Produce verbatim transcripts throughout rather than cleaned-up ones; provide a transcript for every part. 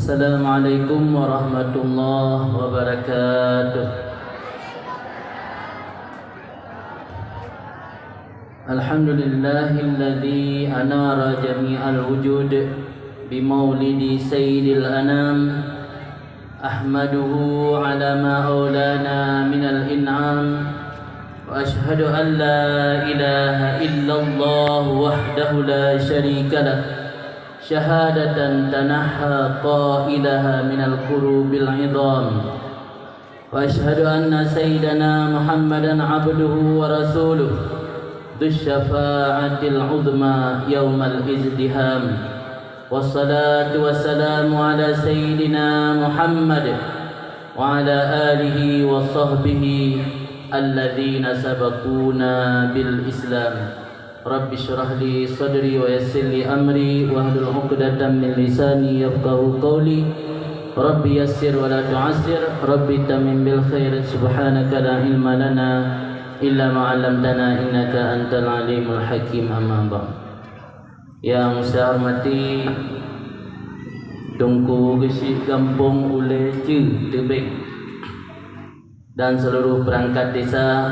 Assalamualaikum warahmatullahi wabarakatuh. Alhamdulillahilladzi anara jami'al wujud bimaulidi sayyidil anam. Ahmaduhu ala ma aulana minal in'am. Wa ashhadu an la ilaha illallah wahdahu la syarika lah. Syahadatan tanahha qailaha minal kurubil idham. Wa ashhadu anna sayyidana Muhammadan abduhu wa rasuluh, dzus syafa'atil uzma yaumal izdiham. Wassalatu wassalamu ala sayyidina Muhammad wa ala alihi wa sahbihi alladzina sabaquna bil Islam. Rabbi syrah li sadri wa yassir li amri wahlul 'uqdatam min lisani yafqahu qawli. Rabbi yassir wa la tu'assir, Rabbi tamim bil khair, subhanaka la ilma lana illa ma 'allamtana innaka antal alimul hakim, amma ba'd. Yang saya hormati Teungku Geuchik Gampông Ulèe Cheu Teubieng dan seluruh perangkat desa,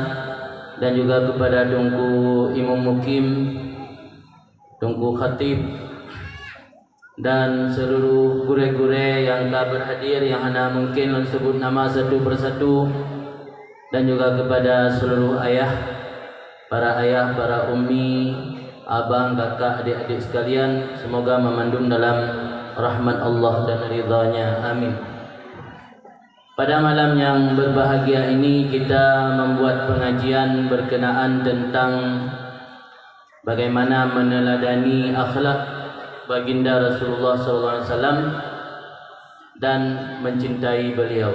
dan juga kepada Teungku Imum Mukim, Teungku Khatib, dan seluruh gurèe-gurèe nyang ka berhadir, nyang hana mungkin lôn sebut nama satu persatu, dan juga kepada seluruh ayah, para ayah, para ummi, abang, kakak, adik-adik sekalian, semoga memandum dalam rahmat Allah dan ridha-Nya. Amin. Pada malam yang berbahagia ini, kita membuat pengajian berkenaan tentang bagaimana meneladani akhlak Baginda Rasulullah sallallahu alaihi wasallam dan mencintai beliau.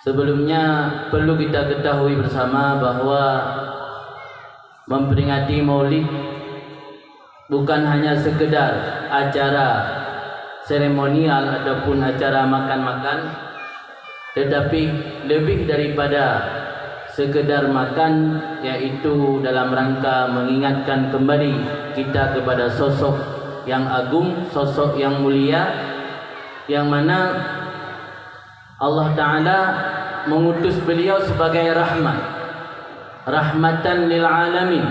Sebelumnya, perlu kita ketahui bersama bahwa memperingati Maulid bukan hanya sekedar acara seremonial ataupun acara makan-makan, tetapi lebih daripada sekedar makan, yaitu dalam rangka mengingatkan kembali kita kepada sosok yang agung, sosok yang mulia, yang mana Allah Ta'ala mengutus beliau sebagai rahmat, rahmatan lil alamin.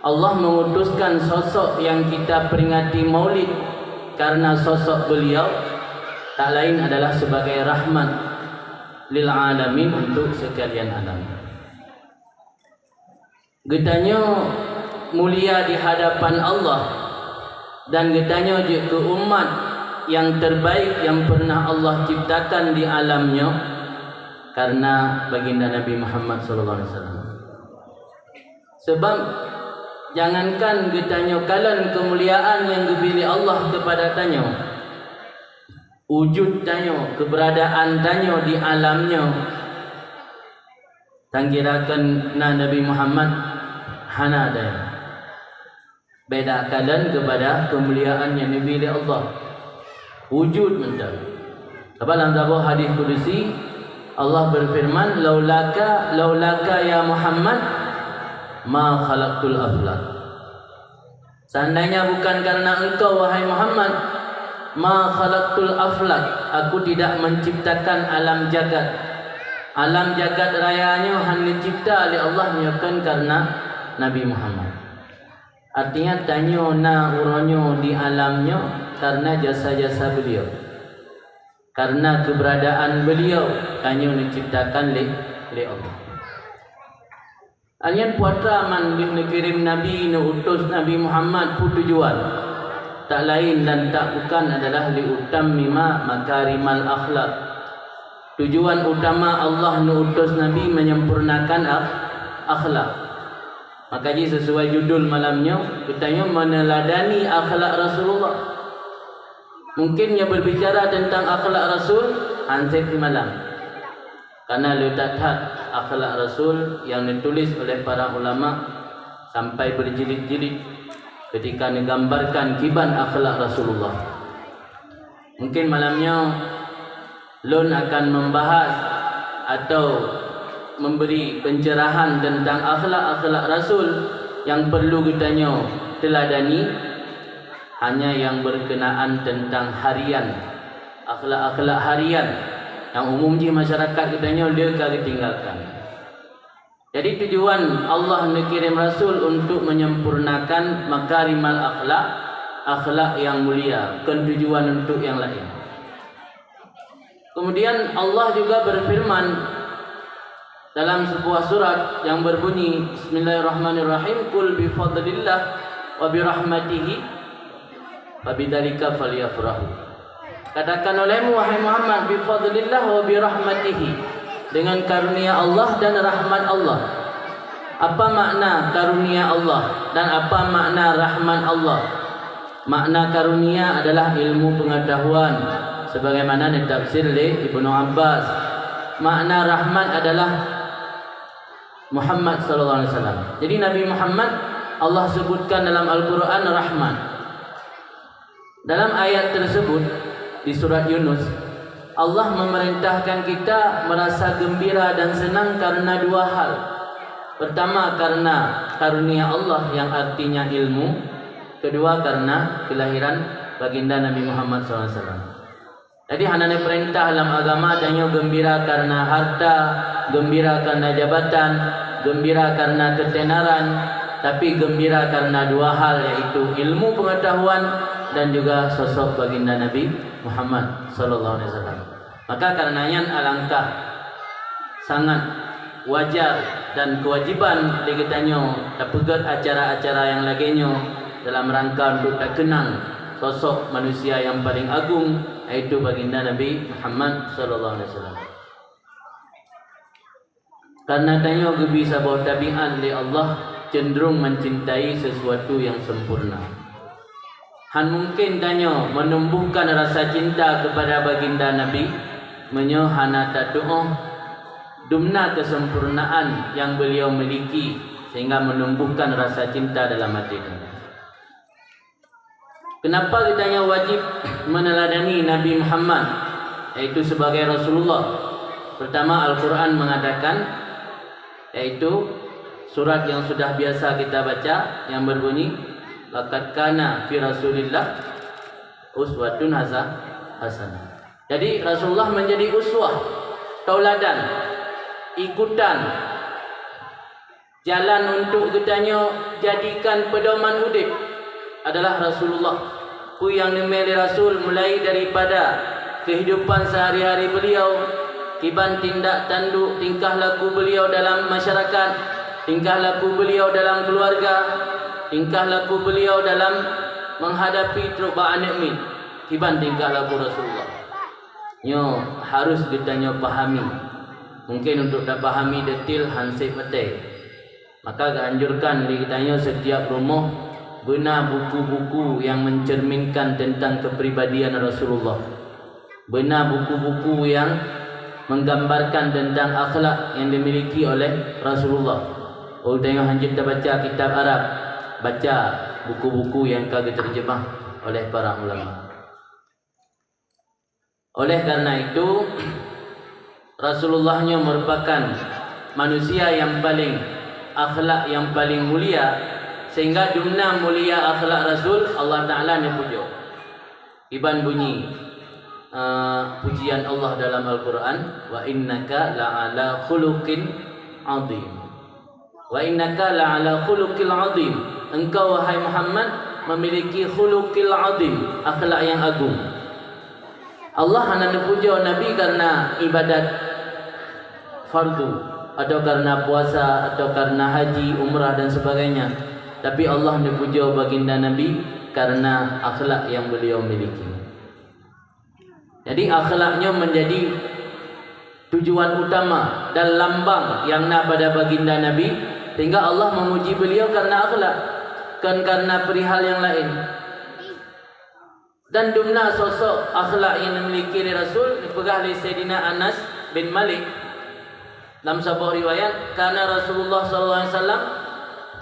Allah mengutuskan sosok yang kita peringati Maulid karena sosok beliau tak lain adalah sebagai rahmat lil alamin, untuk sekalian alam. Geutanyoe mulia di hadapan Allah, dan geutanyoe jeuet keu umat nyang terbaik nyang pernah Allah ciptakan di alam nyoe karena Baginda Nabi Muhammad sallallahu alaihi wasallam. Sebab, jangankan geutanyoe kalon keumuliaan nyang geubri lé Allah keupada tanyoe, wujud tanyoe, keuberadaan tanyoe di alam nyoe, tangkirakan na Nabi Muhammad hana daya. Beda kalon keupada keumuliaan nyang geubri lé Allah. Wujud mantong. Sabab lam saboh hadis kudusi, Allah berfirman, "Laulaka, laulaka ya Muhammad, ma khalaqtul aflak." Seandainya bukan karena engkau, wahai Muhammad, ma khalaqtul aflak, aku tidak menciptakan alam jagat. Alam jagat raya nyoe hana cipta lé Allah nyoe kon karena Nabi Muhammad. Artinya, tanyoe na uroe nyoe di alam nyoe karena jasa-jasa beliau. Karena keberadaan beliau, tanyoe neuciptakan lé, lé Allah. Nyan peue atra man lheueh neukirém Nabi, neuutus Nabi Muhammad, peue tujuan? Tak lain dan tak bukan adalah liutammima makarimal akhlak. Tujuan utama Allah neuutus Nabi menyempurnakan ak-, akhlak. Maka jih sesuai judul malam nyoe, geutanyoe meneladani akhlak Rasulullah. Mungkin nyoe berbicara tentang akhlak Rasul, han sép di malam. Karena le that-that akhlak Rasul nyang neutuléh oleh para ulama sampai berjilid-jilid ketika neugambarkan kiban akhlak Rasulullah. Mungkin malam nyoe lôn akan membahas atau memberi pencerahan tentang akhlak-akhlak Rasul nyang perlu geutanyoe teuladani. Hanya yang berkenaan tentang harian, akhlak-akhlak harian nyang umum jih masyarakat geutanyoe le ka geutinggalkan. Jadi tujuan Allah neukirém rasul untuk menyempurnakan makarimal akhlak, akhlak yang mulia, kon tujuan untuk yang lain. Kemudian Allah juga berfirman dalam sebuah surat yang berbunyi, "Bismillahirrahmanirrahim, qul bi fadlillah wa bi rahmatihi fa bidzalika falyafrahu." Katakan olehmu, wahai Muhammad, "Bi fadlillah wa bi rahmatihi," dengan karunia Allah dan rahmat Allah. Apa makna karunia Allah dan apa makna rahmat Allah? Makna karunia adalah ilmu pengetahuan, sebagaimana ditafsir lé Ibnu Abbas. Makna rahmat adalah Muhammad sallallahu alaihi wasallam. Jadi Nabi Muhammad, Allah sebutkan dalam Al-Quran rahmat. Dalam ayat tersebut, di surat Yunus, Allah memerintahkan kita merasa gembira dan senang karena dua hal. Pertama, karena karunia Allah yang artinya ilmu. Kedua, karena kelahiran Baginda Nabi Muhammad sallallahu alaihi wasallam. Jadi hana neupeurintah lam agama tanyoe geumbira kareuna hareuta, geumbira kareuna jabatan, geumbira kareuna keutenaran, tapi geumbira kareuna dua hal, yaitu ilmu peungeutahuan dan juga sosok Baginda Nabi Muhammad sallallahu alaihi wasallam. Maka kareuna nyan alangkah sangat wajar dan keuwajiban lé geutanyoe tapeugét acara-acara nyang lagée nyoe dalam rangka untuk takeunang sosok manusia nyang paleng agong, yaitu Baginda Nabi Muhammad sallallahu alaihi wasallam. Kareuna tanyoe geubri saboh tabiat lé Allah cenderung mencintai sesuatu yang sempurna. Hán mungken tanyoe menumbuhkan rasa cinta kepada Baginda Nabi meunyoe hana tatuoh dumna kesempurnaan yang beliau miliki sehingga menumbuhkan rasa cinta dalam hati tanyoe. Kenapa geutanyoe wajib meneladani Nabi Muhammad, yaitu sebagai Rasulullah? Pertama, Al-Quran mengatakan, yaitu surat yang sudah biasa kita baca yang berbunyi, "Laqad kana fi Rasulillah uswatun hasa-, hasanah." Jadi Rasulullah menjadi uswah, tauladan, ikutan, jalan untuk geutanyoe jadikan pedoman udeb adalah Rasulullah. Peue nyang neumé lé Rasul mulai daripada kehidupan sehari-hari beliau, kiban tindak tanduk tingkah laku beliau dalam masyarakat, tingkah laku beliau dalam keluarga, tingkah laku beliau dalam menghadapi trok bak aneuk miet, kiban tingkah laku Rasulullah. Nyoe harus geutanyoe pahami. Mungken untuk tapahami detail hán sép watée. Maka geuanjurkan lé geutanyoe setiap rumoh beuna buku-buku nyang mencerminkan tentang kepribadian Rasulullah. Beuna buku-buku nyang menggambarkan tentang akhlak yang dimiliki oleh Rasulullah. Oh, tanyoe hanjeuet tabaca kitab Arab, baca buku-buku nyang ka geuteurjeumah oleh para ulama. Oleh karena itu, Rasulullah nyoe merupakan manusia yang paling akhlak yang paling mulia, sehingga dumna mulia akhlak Rasul, Allah Taala neupujoe. Iban bunyi, eh, pujian Allah dalam Al-Quran, "Wa innaka la'ala khuluqin azim." "Wa innaka la'ala khuluqil azim." Engkau, wahai Muhammad, memiliki khuluqil azim, akhlak yang agung. Allah hana neupujoe Nabi karena ibadat fardu, atau karena puasa, atau karena haji, umrah, dan sebagainya. Tapi Allah neupujoe Baginda Nabi karena akhlak yang beliau miliki. Jadi, akhlak nyoe menjadi tujuan utama dan lambang nyang na pada Baginda Nabi, sehingga Allah memuji beliau karena akhlak, kon karena perihal nyang laén. Dan dumna sosok akhlak nyang dimiliki lé Rasul, dipeugah lé Saidina Anas bin Malik lam saboh riwayat, "Kana Rasulullah sallallahu alaihi wasallam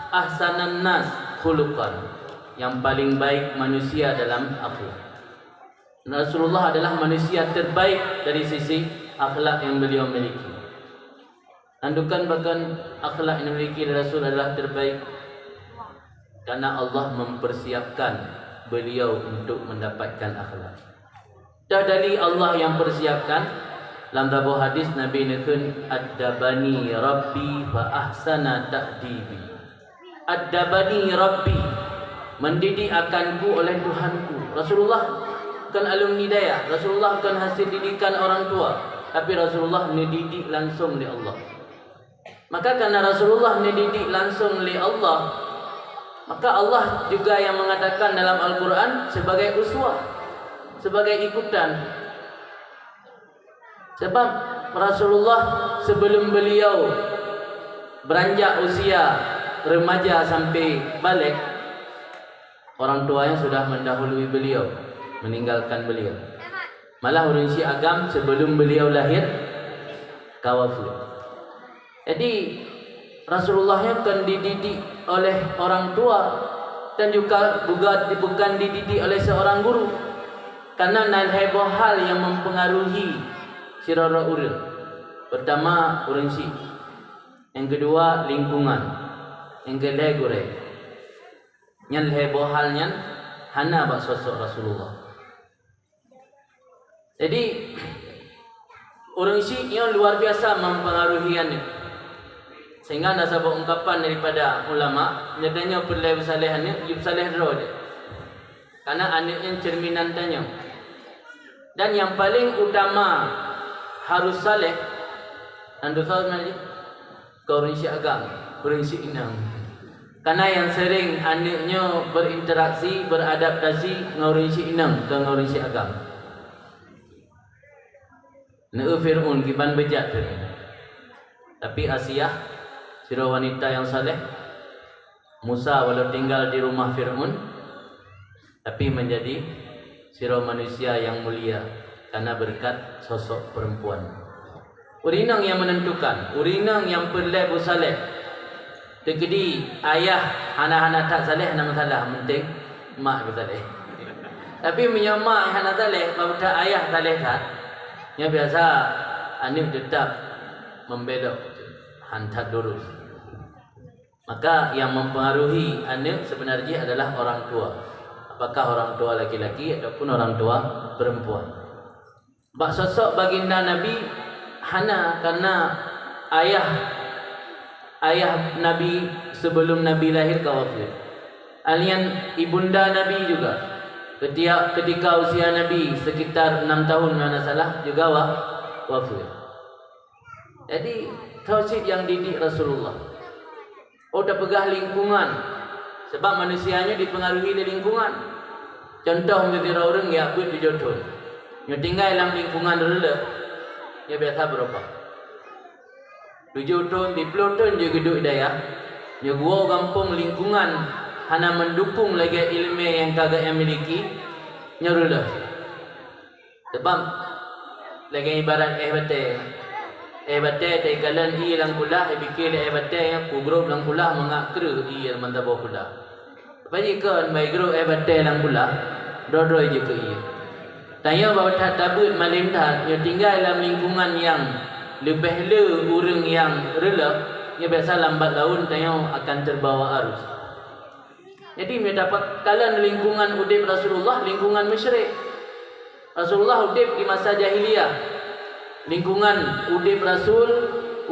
ahsanan nas khuluqan," yang paling baik manusia dalam akhlak. Rasulullah adalah manusia terbaik dari sisi akhlak yang beliau miliki. Tantukan bahkan akhlak yang dimiliki Rasul adalah terbaik karena Allah mempersiapkan beliau untuk mendapatkan akhlak. Dah dari Allah yang persiapkan, lam saboh hadis Nabi neukheun, "Addabani Rabbi fa ahsana ta'dibi." "Addabani Rabbi," mendidik akanku oleh Tuhanku. Rasulullah bukan alumni dayah, Rasulullah bukan hasil didikan orang tua, tapi Rasulullah neudidik langsung lé Allah. Maka karena Rasulullah neudidik langsung lé Allah, maka Allah juga yang mengatakan dalam Al-Quran sebagai uswah, sebagai ikutan. Sebab Rasulullah sebelum beliau beranjak usia remaja sampai baligh, orang tuanya sudah mendahului beliau, meninggalkan beliau. Malah ureuëng syiek agam sebelum beliau lahir ka wafeuet. Jadi, Rasulullah nyan kon dididik oleh orang tua dan juga buga-, bukan dididik oleh seorang guru. Karena na lhée boh hal nyang mempengaruhi sidroe ureuëng. Pertama, ureuëng syiek. Nyang keudua, lingkungan. Nyang keulhée, gurée. Nyan lhée boh hal nyan hana bak sosok Rasulullah. Jadi, ureuëng syiek nyoe luar biasa mempengaruhi aneuëk. Sehingga na saboh ungkapan daripada ulama, nyoe tanyoe peureulée peusaléh aneuëk, jeuet peusaléh droe jih. Karena aneuëk nyan cerminan tanyoe. Dan yang paling utama harus saléh, dan dosa sebenarnya, keu ureuëng syiek agam, ureuëng syiek inong. Karena yang sering aneuëk nyoe berinteraksi, beradaptasi ngon ureuëng syiek inong, bukan ngon ureuëng syiek agam. Neu Fir'aun kiban beujat Fir'aun. Tapi Asiah, sidroe wanita yang saleh, Musa walau tinggal di rumah Fir'aun, tapi menjadi sidroe manusia yang mulia karena berkat sosok perempuan. Ureuëng inong yang menentukan, ureuëng inong yang peureulée beusaléh. Teukeudi ayah hana-hana that saléh, hana masalah, penting mak beusaléh. Tapi meunyoe mak hana saléh, bak that ayah saléh that, nyan biasa aneuëk teutap membelok, han that lurus. Maka yang mempengaruhi aneuëk sebenarnya adalah orang tua. Apakah orang tua laki-laki ataupun orang tua perempuan. Bak sosok baginda Nabi hana, karena ayah, ayah Nabi sebelum Nabi lahir ka wafeuet. Alian ibunda Nabi juga, ketika, ketika usia Nabi sekitar enam tahun, kalau hana salah, juga wa-, wafeuet. Jadi, tauhid yang didik Rasulullah. Oh, tapeugah lingkungan. Sebab manusia nyoe dipengaruhi lé lingkungan. Contoh, meunyoe sidroe ureuëng jak beuet tujoh thon. Nyoe tinggai lam lingkungan reuloh, nyoe biasa beurubah. Tujoh thon, siplôh thon jeuet geuduek dayah. Nyoe geuwoe gampông, lingkungan hana mendukung lagée iéleumé nyang ka geuh miliki, nyoe reuloh. Sebab lagée ibarat éh batée. Éh batée teukalon ié lam kulah, ipike lé éh batée nyan kugrob lam kulah mangat kreueh ié lam meusaboh kulah. Apa jikheun bak igrob éh batée lam kulah, droe-droe jeuet keu ié. Tanyoe bak that tabeuet malem that, nyoe tinggai lam lingkungan nyang leubeh le ureuëng nyang reuloh, nyoe biasa lambat laun tanyoe akan terbawa arus. Jadi, meunyoe takalon lingkungan udeb Rasulullah, lingkungan musyrik. Rasulullah udeb di masa jahiliyah. Lingkungan udeb Rasul,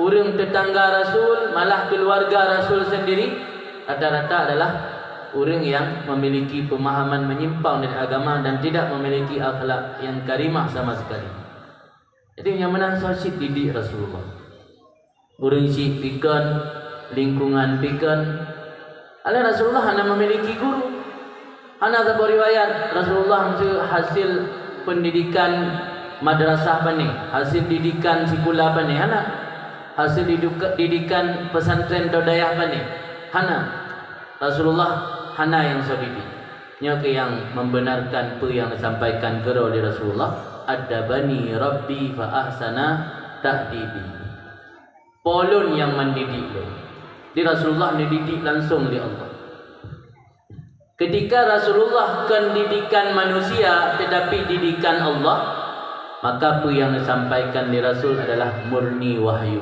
ureuëng teutangga Rasul, malah keuluwarga Rasul sendiri, rata-rata adalah ureuëng nyang memiliki pemahaman menyimpang dari agama dan tidak memiliki akhlak yang karimah sama sekali. Jadi, nyang meunan soe cit didik Rasulullah. Ureuëng syiek pikon, lingkungan pikon. Alai Rasulullah hana memiliki guru. Hana saboh riwayat Rasulullah meusu hasil pendidikan madrasah pane, hasil didikan sikula pane, hana. Hasil diduka-, didikan pesantren atau dayah pane, hana. Rasulullah hana nyang soe didik. Nyoe keuh nyang membenarkan peue nyang disampaikan keudroe lé Rasulullah, "Addabani Rabbi fa ahsana ta'dibi." Po lôn nyang mendidik lôn. Di Rasulullah neudidik langsung lé Allah. Ketika Rasulullah kon didikan manusia, tetapi didikan Allah, maka peue nyang disampaikan lé Rasul adalah murni wahyu.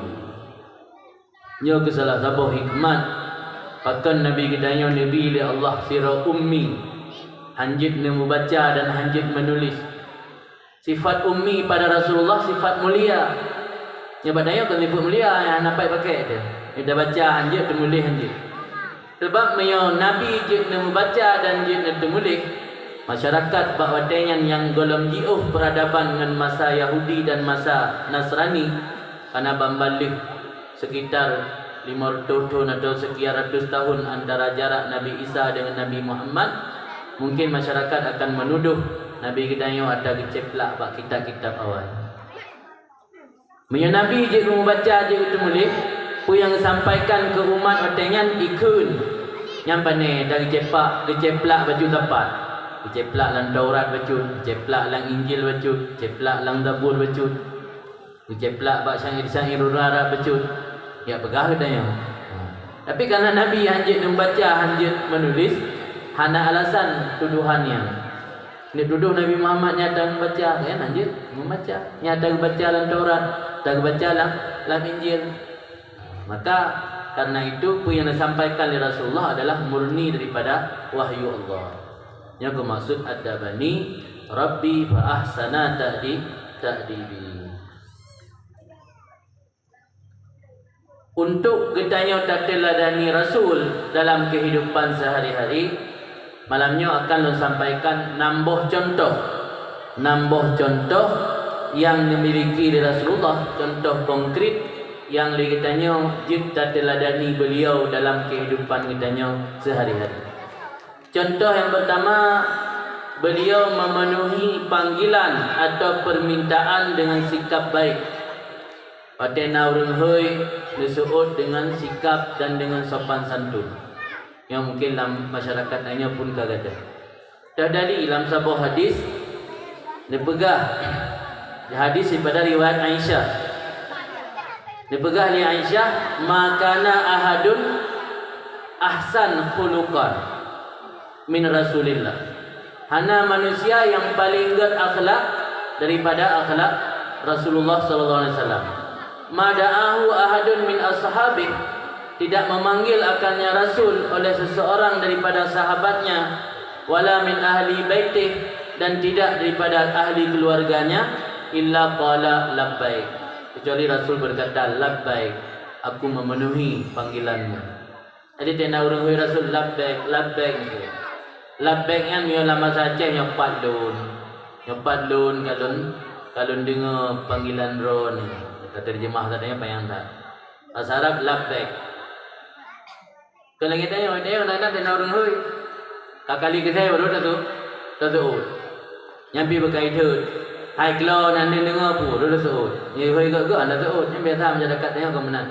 Nyoe keuh salah saboh hikmat pakon Nabi geutanyoe neubi lé Allah sidroe ummi. Hanjeuet neumubaca dan hanjeuet meunuléh. Sifat ummi pada Rasulullah sifat mulia. Nyoe bak tanyoe kon sifat mulia nyang hana pakai teuh. Nyoe tabaca hanjeuet, teumuléh hanjeuet. Sabab meunyoe Nabi jeuet neumubaca dan jeuet neuteumuléh, masyarakat bak watée nyan nyang gohlom jiôh peuradaban ngon masa Yahudi dan masa Nasrani, kana ban ban lheueh sekitar lima ratus thon atau sekian ratus tahun antara jarak Nabi Isa dengan Nabi Muhammad, mungkin masyarakat akan menuduh Nabi geutanyoe atra geuceplak bak kitab-kitab awai. Meunyoe Nabi jeuet meumubaca, jeuet geuteumuléh, peue nyang geusampaikan keu umat watée nyan ikheun. Nyang pane atra geucepak, geuceplak bacut sapat. Geuceplak lam Taurat bacut, geuceplak lam Injil bacut, geuceplak lam Zabur bacut. Geuceplak bak syair-syair ureuëng Arab bacut, jak peugah geutanyoe. Tapi karena Nabi hanjeuet neubaca, hanjeuet meunuléh, hana alasan tudohan nyan. Neutudoh Nabi Muhammad nyan atra geubaca, kan hanjeuet meubaca. Nyan atra geubaca lam Taurat, atra geubaca lam, lam Injil. Maka karena itu peue nyang disampaikan lé Rasulullah adalah murni daripada wahyu Allah. Nyan keuh maksud adabani Rabbi fa ahsana ta'di-, ta'dibi. Untuk geutanyoe tateuladani Rasul dalam keuhidupan seuhari-hari, malam nyoe akan lôn sampaikan nam boh cuntoh. Nam boh cuntoh nyang dimiliki lé Rasulullah, cuntoh konkret nyang lé geutanyoe jeuet tateuladani beliau dalam keuhidupan geutanyoe seuhari-hari. Cuntoh nyang peurtama, beliau memenuhi panggilan atau permintaan dengan sikap baik. Watée na ureuëng hôi, neuseuôt deungon sikap dan deungon sopan santun. Nyang mungkin lam masyarakat tanyoe pun ka gadôh. Teuhdali lam saboh hadis, neupeugah, hadis daripada riwayat Aisyah. Neupeugah lé Aisyah, "Ma kana ahadun ahsan khuluqan min Rasulillah." Hana manusia nyang paleng gét akhlak daripada akhlak Rasulullah sallallahu alaihi wasallam. "Ma da'ahu ahadun min ashabih," tidak memanggil akannya Rasul oleh seseorang daripada sahabatnya, "wala min ahli baitih," dan tidak daripada ahli keluarganya, "illa qala labbaik," kecuali Rasul berkata, "Labbaik, aku memenuhi panggilanmu." Jadi, watée na ureuëng hôi Rasul, "Labbaik, labbaik," gitu. Labbaik nyan meunyoe lam bahasa Aceh nyoe pat lôn. Nyoe pat lôn, ka lôn, ka lôn deungoe panggilan droeneuh. Ka terjemah sabe nyoe panyang that. Bahasa Arab, labbaik. Keu lagée tanyoe, tanyoe kadang-kadang watée na ureuëng hôi, ka kali keudeh baru taseu-, taseuôt. Nyan pih beukai thot. Hai klo na neudeungoe peue, baru taseuôt. Nyoe hôi gét-gét hana seuôt. Nyan biasa masyarakat tanyoe ka meunan.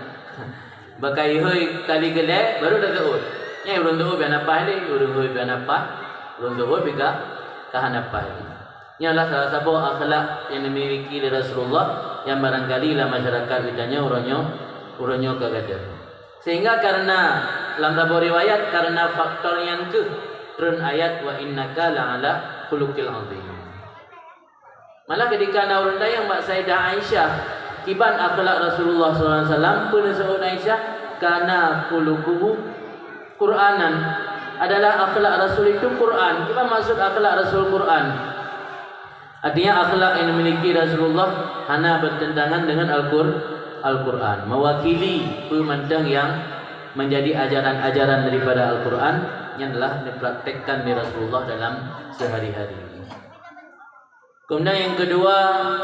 Beukai hôi kali keudeh, baru taseuôt. Nyan ureuëng seuôt pih hana paih lé, ureuëng hôi pih hana paih, ureuëng seuôt pih ka, ka hana paih lé. Nyan adalah salah saboh akhlak nyang dimiliki lé Rasulullah nyang barangkali lam masyarakat geutanyoe uroe nyoe, uroe nyoe ka gadôh. Sehingga karena lam saboh riwayat, karena faktor nyan kheueh treun ayat, "Wa innaka la'ala khuluqil azim." Malah ketika na ureuëng tanyong bak Sayyidah Aisyah, kiban akhlak Rasulullah sallallahu alaihi wasallam, peue neuseuôt Aisyah, "Kana khuluquhu Qur'anan," adalah akhlak Rasul itu Quran. Kiban maksud akhlak Rasul Quran? Artinya, akhlak yang dimiliki Rasulullah hana bertentangan dengan Al-Qur-, Al-Quran. Mewakili peue mantong yang menjadi ajaran-ajaran daripada Al-Quran, nyan adalah dipraktekkan di Rasulullah dalam sehari-hari. Kemudian yang kedua,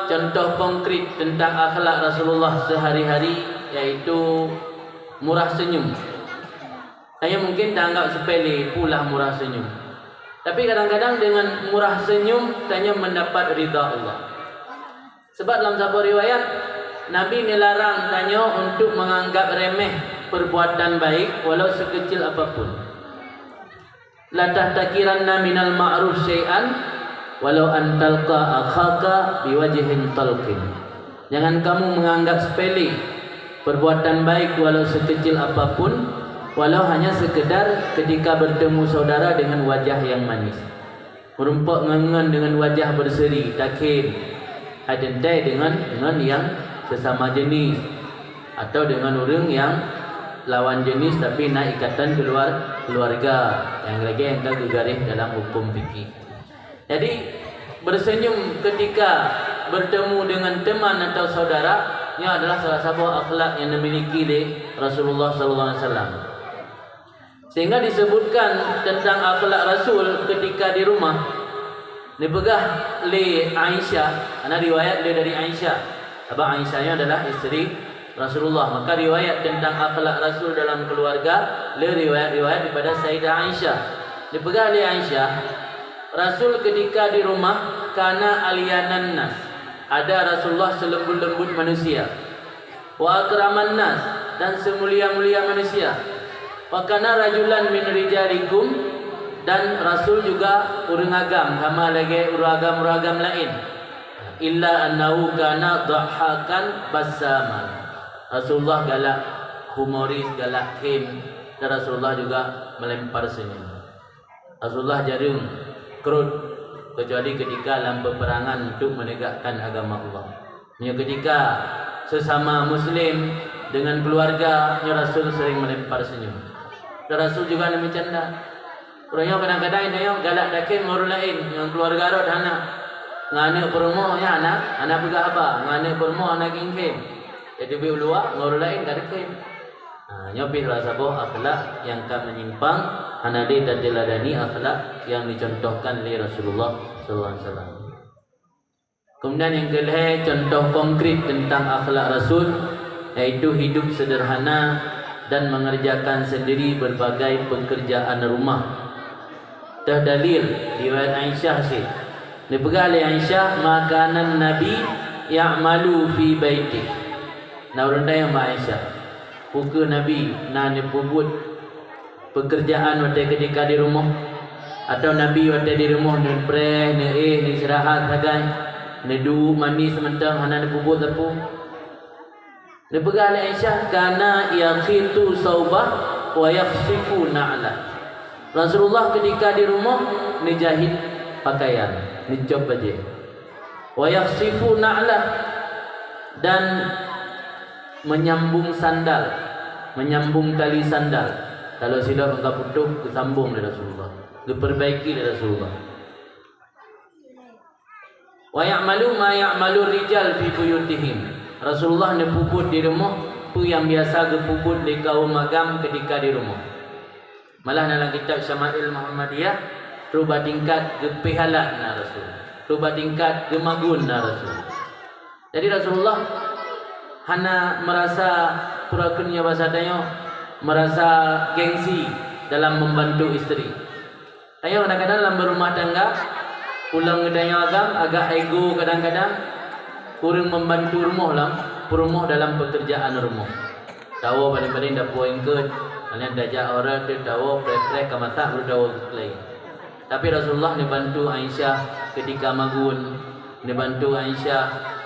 contoh konkret tentang akhlak Rasulullah sehari-hari, yaitu murah senyum. Tanyoe mungkin taanggap sepele, peue lah murah senyum. Tapi kadang-kadang dengan murah senyum, tanyoe mendapat ridha Allah. Sebab lam saboh riwayat, Nabi neularang tanyoe untuk menganggap remeh perbuatan baik walau sekecil apapun. "La tahtaqiranna minal ma'ruf syai'an walau an talqa akhaka biwajhin talqin." Jangan kamu menganggap sepele perbuatan baik walau sekecil apapun, walau hanya sekedar ketika bertemu saudara dengan wajah yang manis. Meurumpok ngon-ngon dengan wajah berseri, takheun, hai teuntée dengan, dengan yang sesama jenis atau dengan ureuëng yang lawan jenis, tapi na ikatan keluar-, keluarga nyang lagée nyang ka geugaréh dalam hukum fikih. Jadi, bersenyum ketika bertemu dengan teman atau saudara, nyoe adalah salah saboh akhlak nyang dimiliki lé Rasulullah sallallahu alaihi wasallam. Sehingga disebutkan tentang akhlak Rasul ketika di rumah, dipeugah lé Aisyah, karena riwayat le dari Aisyah. Sabab Aisyah nyoe adalah isteri Rasulullah. Maka riwayat tentang akhlak Rasul dalam keluarga le riwayat-riwayat daripada Sayyidah Aisyah. Dipeugah lé Aisyah, Rasul ketika di rumah kana alyanan nas. Ada Rasulullah selembut-lembut manusia. Wa akraman nas, dan semulia-mulia manusia. Wa kana rajulan min rijalikum, dan Rasul juga ureuëng agam sama lagée ureuëng agam-ureuëng agam laén. Illa annahu kana dhahhakan bassaman. Rasulullah galak humoris, galak khém, dan Rasulullah juga melempar senyum. Rasulullah jareueng krot, kecuali ketika lam peperangan untuk menegakkan agama Allah. Nyoe ketika sesama muslim dengan keluarga, nyoe Rasul sering melempar senyum. Dan Rasul juga na meucanda. Uroe nyoe kadang-kadang inong galak dakén ngon ureuëng laén, ngon keluarga rot hana. Ngon aneuëk peurumoh nyan hana, hana peugah haba, ngon aneuëk peurumoh hana khém-khém. Jadi, ubit u luwa ngon ureuëng laén ka dakén. Ha, nyoe pih salah saboh akhlak nyang ka menyimpang, hana lé tateuladani akhlak nyang dicontohkan lé Rasulullah sallallahu alaihi wasallam. Kemudian nyang keulhée contoh konkret tentang akhlak Rasul, yaitu hidup sederhana dan mengerjakan sendiri berbagai pekerjaan rumah. Teuh dalil riwayat Aisyah cit. Neupeugah lé Aisyah, "Ma kana Nabi ya'malu fi baitih." Na ureuëng tanyong bak Aisyah, "Peu kheueh Nabi na neupeubuet peukeurjaan watée keutika di rumoh? Atawa Nabi watée di rumoh neupreh, neuéh, neuistirahat sagai, neuduek manis mantong hana neupeubuet sapeue?" Neupeugah lé Aisyah, "Kana yakhitu saubah wa yakhsifu na'lah." Rasulullah keutika di rumoh neujahit pakaian, neucop bajée. "Wa yakhsifu na'lah," dan menyambung sandal, menyambung tali sandal. Kalau silop ka putôh, geusambong lé Rasulullah, geupeurbaiki lé Rasulullah. "Wa ya'malu ma ya'malu rijal fi buyutihim." Rasulullah neupeubuet di rumoh peue nyang biasa geupeubuet lé kaum agam keutika di rumoh. Malah na lam kitab Syama'il Muhammadiyah, trok bak tingkat geupeuhalat na Rasul, trok bak tingkat geumagun na Rasul. Jadi, Rasulullah hana meurasa, peue kheun nyoe basa tanyoe, meurasa gengsi dalam membantu isteri. Tanyoe kadang-kadang lam beurumah tangga, ulôn geutanyoe agam agak ego kadang-kadang, kureueng membantu rumoh lam, peurumoh dalam pekerjaan rumoh. Tawoe paléng-paléng dapur eungkôt, hana tajak uroe teuh tawoe preh-preh ka masak baru tawoe keuklée. Tapi Rasulullah neubantu Aisyah keutika magun, neubantu Aisyah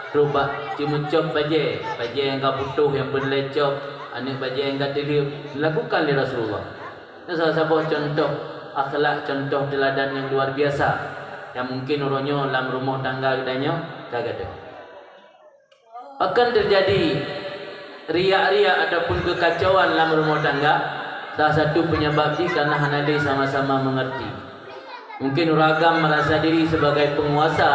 trok bak ceumeucop bajée, bajée nyang ka putôh nyang peureulée cop, aneuëk bajée nyang ka teuleueb, dilakukan lé Rasulullah. Nyoe salah saboh cuntoh akhlak, cuntoh teuladan nyang luar biasa nyang mungkin uroe nyoe lam rumoh tangga geutanyoe ka gadôh. Akan teujadi riak-riak ataupun keukacauan lam rumoh tangga, salah satu peunyabab jih karena hana lé sama-sama meungerti. Mungkin ureuëng agam meurasa diri sebagai peunguasa,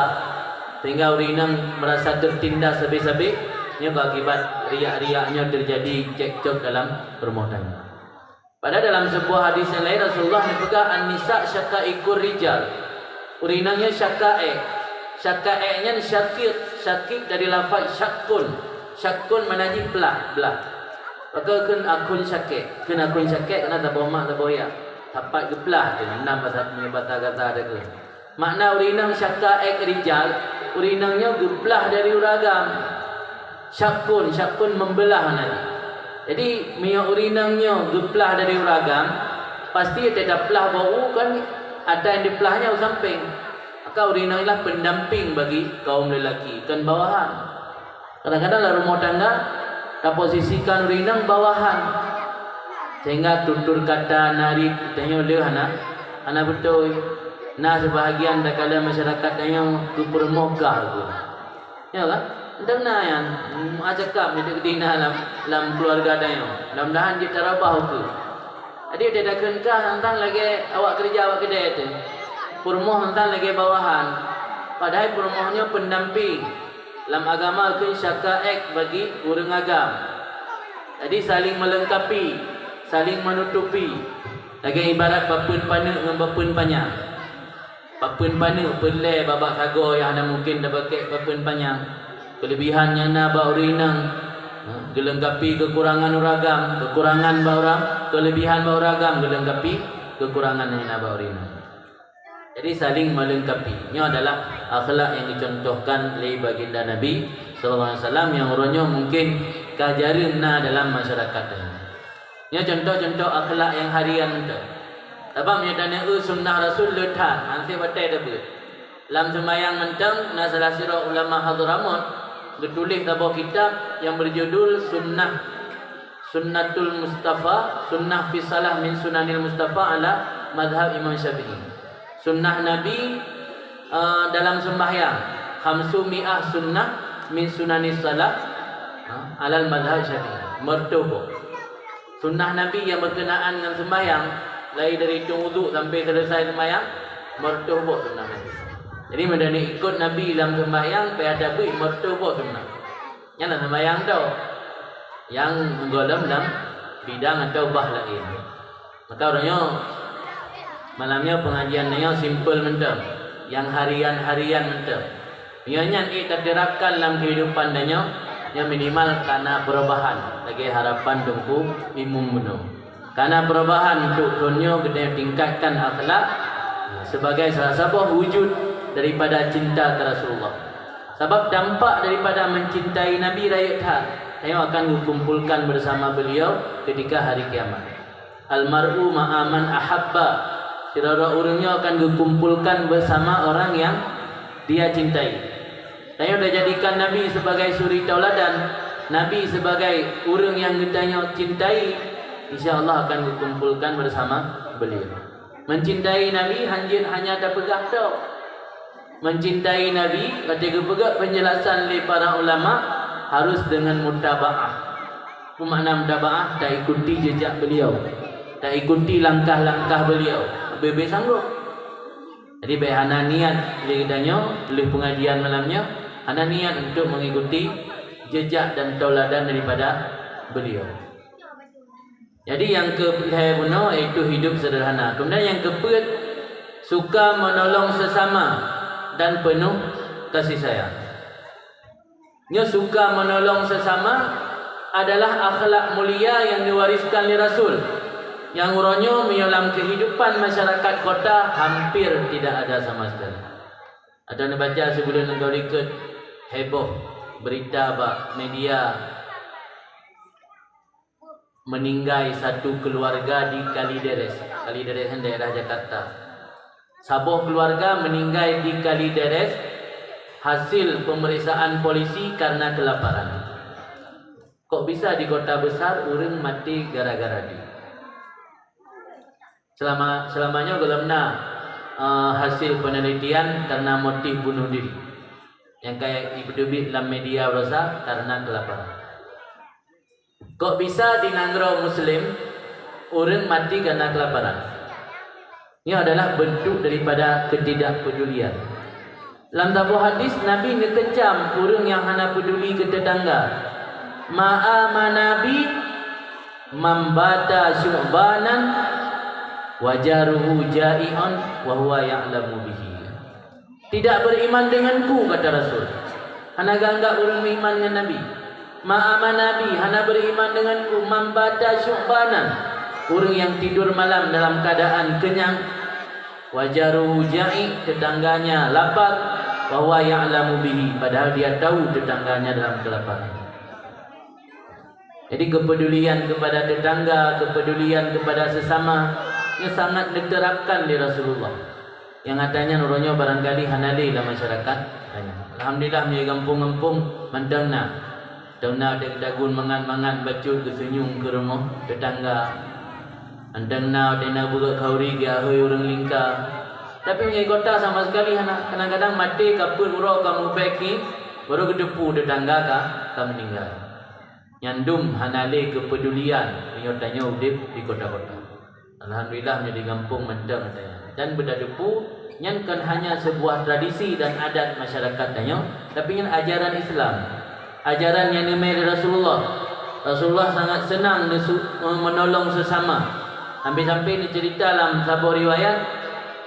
sehingga ureuëng inong meurasa teutindas sabe-sabe, nyoe ka akibat riak-riak nyoe teujadi cekcok dalam rumoh tangga. Padahai dalam seubuah hadis nyang laén Rasulullah neupeugah, "An-nisa syaqaiqur rijal." Ureuëng inong nyan syaqaiq. Syaqaiq nyan syaqiq, syaqiq dari lafaz syaqqun. Syaqqun makna jih plah, blah. Maka kheun akhun syaqiq. Kheun akhun syaqiq keunan saboh mak saboh yah. Sapat geuplah teuh, nan basa, basa Gaza teuh. Makna ureuëng inong syaqaiq rijal, ureuëng inong nyoe geuplah dari ureuëng agam. Syaqqun, syaqqun membelah makna jih. Jadi, meunyoe ureuëng inong nyoe geuplah dari ureuëng agam, pasti teuka plah bak u kan ata nyang diplah nyan u sampéng. Maka ureuëng inong nyan lah pendamping bagi kaum lelaki, kon bawahan. Kadang-kadang lam rumoh tangga, taposisikan ureuëng inong bawahan. Sehingga tutur kata, nariet tanyoe le hana, hana beutôi. Na seubahagian takalon masyarakat tanyoe geupeurumoh gah geuh. Ya kan? Mantong na nyan, meu'ah cakap, meu'ah cakap na lam, lam keuluwarga tanyoe. Mudah-mudahan jeuet tarabah ukeue. Jadi, watèe takheun kah, sang-sang lagèe awak keureuja awak keudè teuh. Peurumoh sang-sang lagèe bawahan. Padahai peurumoh nyoe peundampéng. Lam agama kheun syaka'ek bagi ureueng agam. Jadi, saling melengkapi, saling menutupi. Lagèe ibarat papeuen paneuk ngon papeuen panyang. Papeuen paneuk peureulèe babah sagoe nyang hana mungken tapakèk papeuen panyang. Keuleubihan nyang na bak ureueng inong, ha, geulengkapi keukurangan ureueng agam, keukurangan bak ureueng, keuleubihan bak ureueng agam geulengkapi keukurangan nyang na bak ureueng inong. Jadi, saling melengkapi. Nyoe adalah akhlak nyang dicontohkan lé Baginda Nabi sallallahu alaihi wasallam nyang uroe nyoe mungken ka jareueng na dalam masyarakat. Nyoe contoh-contoh akhlak nyang harian mantong. Sabab meunyoe taneuk sunnah Rasul le that, han sép watèe tabeuet. Lam seumayang mantong na salah sidroe ulama Hadramaut geutuléh saboh kitab nyang beujudul Sunnah, Sunnatul Mustafa, Sunnah fi Salah min Sunanil Mustafa ala Madhab Imam Syafi'i. Sunnah Nabi, eh, dalam sembahyang, khamsu mi'ah sunnah min sunanis salah, ha, alal madhab Syafi'i. Meureutoh boh. Sunnah Nabi nyang berkenaan ngon sembahyang, mulai dari tueng udhu sampai selesai sembahyang, meureutoh boh sunnah Nabi. Jadi, meunyoe ikot Nabi lam sembahyang, payah tabeuet meureutoh boh sunnah. Nyan na sembahyang tu. Nyang meugohlom lam bidang atau bah laén. Maka uroe nyoe, malam nyoe pengajian nyoe simpel mantong, nyang harian-harian mantong. Meunyoe nyan ék taterapkan lam kehidupan tanyoe, nyoe minimal ka na perubahan lagèe harapan Teungku Imum bunoe. Ka na perubahan untuk thon nyoe geutanyoe tingkatkan akhlak sebagai salah saboh wujud daripada cinta keu Rasulullah. Sabab dampak daripada mencintai Nabi rayeuk that, tanyoe akan geukumpulkan bersama beliau ketika hari kiamat. Al-mar'u ma'a man ahabba. Sidroe-droe ureueng nyoe akan geukumpulkan beusama orang nyang dia cintai. Tanyoe tajadikan Nabi sebagai suri tauladan, Nabi sebagai ureueng nyang geutanyoe cintai, insya Allah akan geukumpulkan beusama beliau. Mencintai Nabi hanjeuet hanya tapeugah tok. Mencintai Nabi, watèe geupeugah penjelasan lé para ulama, harus dengan mutabaah. Apa makna mutabaah? Taikuti jejak beliau, taikuti langkah-langkah beliau. Bèk-bèk sanggob. Jadi, bèk hana niat lé geutanyoe, lheueh pengajian malam nyoe, hana niat untuk mengikuti jejak dan tauladan daripada beliau. Jadi, nyang keu lhèe bunoe, yaitu hidup sederhana. Kemudian, nyang keupeuet, suka menolong sesama dan penuh kasih sayang. Nyoe suka menolong sesama adalah akhlak mulia nyang diwariskan lé Rasul, nyang uroe nyoe meunyoe lam kehidupan masyarakat kota hampir tidak ada sama sekali. Atau neubaca sibuleuen nanggroe likot heboh berita bak media, meninggai satu keluarga di Kalideres. Kalideres kan daerah Jakarta. Saboh keluarga meninggai di Kalideres hasil pemeriksaan polisi karena kelaparan. Kok bisa di kota besar ureueng maté gara-gara deuek? Selama, selama nyoe gohlom na, eh, hasil penelitian karena motif bunuh diri. Nyang ka ipeuteubiet lam media baroesa karena kelaparan. Kok bisa di nanggroe Muslim ureueng maté karena kelaparan? Nyoe adalah bentuk daripada ketidakpedulian. Lam saboh hadis, Nabi neukeucam ureueng nyang hana peuduli keu tetangga. "Ma amana bi man bata syu'banan wa jaruhu ja'i'un wa huwa ya'lamu bihi." "Tidak beriman denganku," kata Rasul. Hana geuanggap ureueng meuiman ngon Nabi. "Ma amana bi," hana beriman denganku, "man bata syu'banan," ureueng nyang tidur malam dalam keadaan kenyang, "wa jaruhu ja'i'," tetangganya lapar, "wa huwa ya'lamu bihi," padahal dia tahu tetangganya dalam kelaparan. Jadi, kepedulian kepada tetangga, kepedulian kepada sesama, nyoe sangat diterapkan lé Rasulullah. Nyang ata nyan uroe nyoe barangkali hana lé lam masyarakat. Alhamdulillah, meunyoe gampông-gampông mantong na. Mantong na watèe geutagun mangat-mangat bacut geuseunyum keu rumoh tetangga. Mantong na watèe na beureukat khauri geuahôi ureueng lingka. Tapi meunyoe kota sama sekali hana. Kadang-kadang maté ka peuet uroe ka mubèe ki-, Baru geuteupeue teutangga ka, ka meuninggai. Nyan dum hana lé keupedulian meunyoe tanyoe udeb di kota-kota. Alhamdulillah, meunyoe di gampông mantong ada. Dan beutateupeue, nyan kon hanya seubuah tradisi dan adat masyarakat tanyoe, tapi nyan ajaran Islam. Ajaran nyang neumé lé Rasulullah. Rasulullah sangat seunang neusu-, meunolong seusama. Sampai-sampai neuceurita lam saboh riwayat,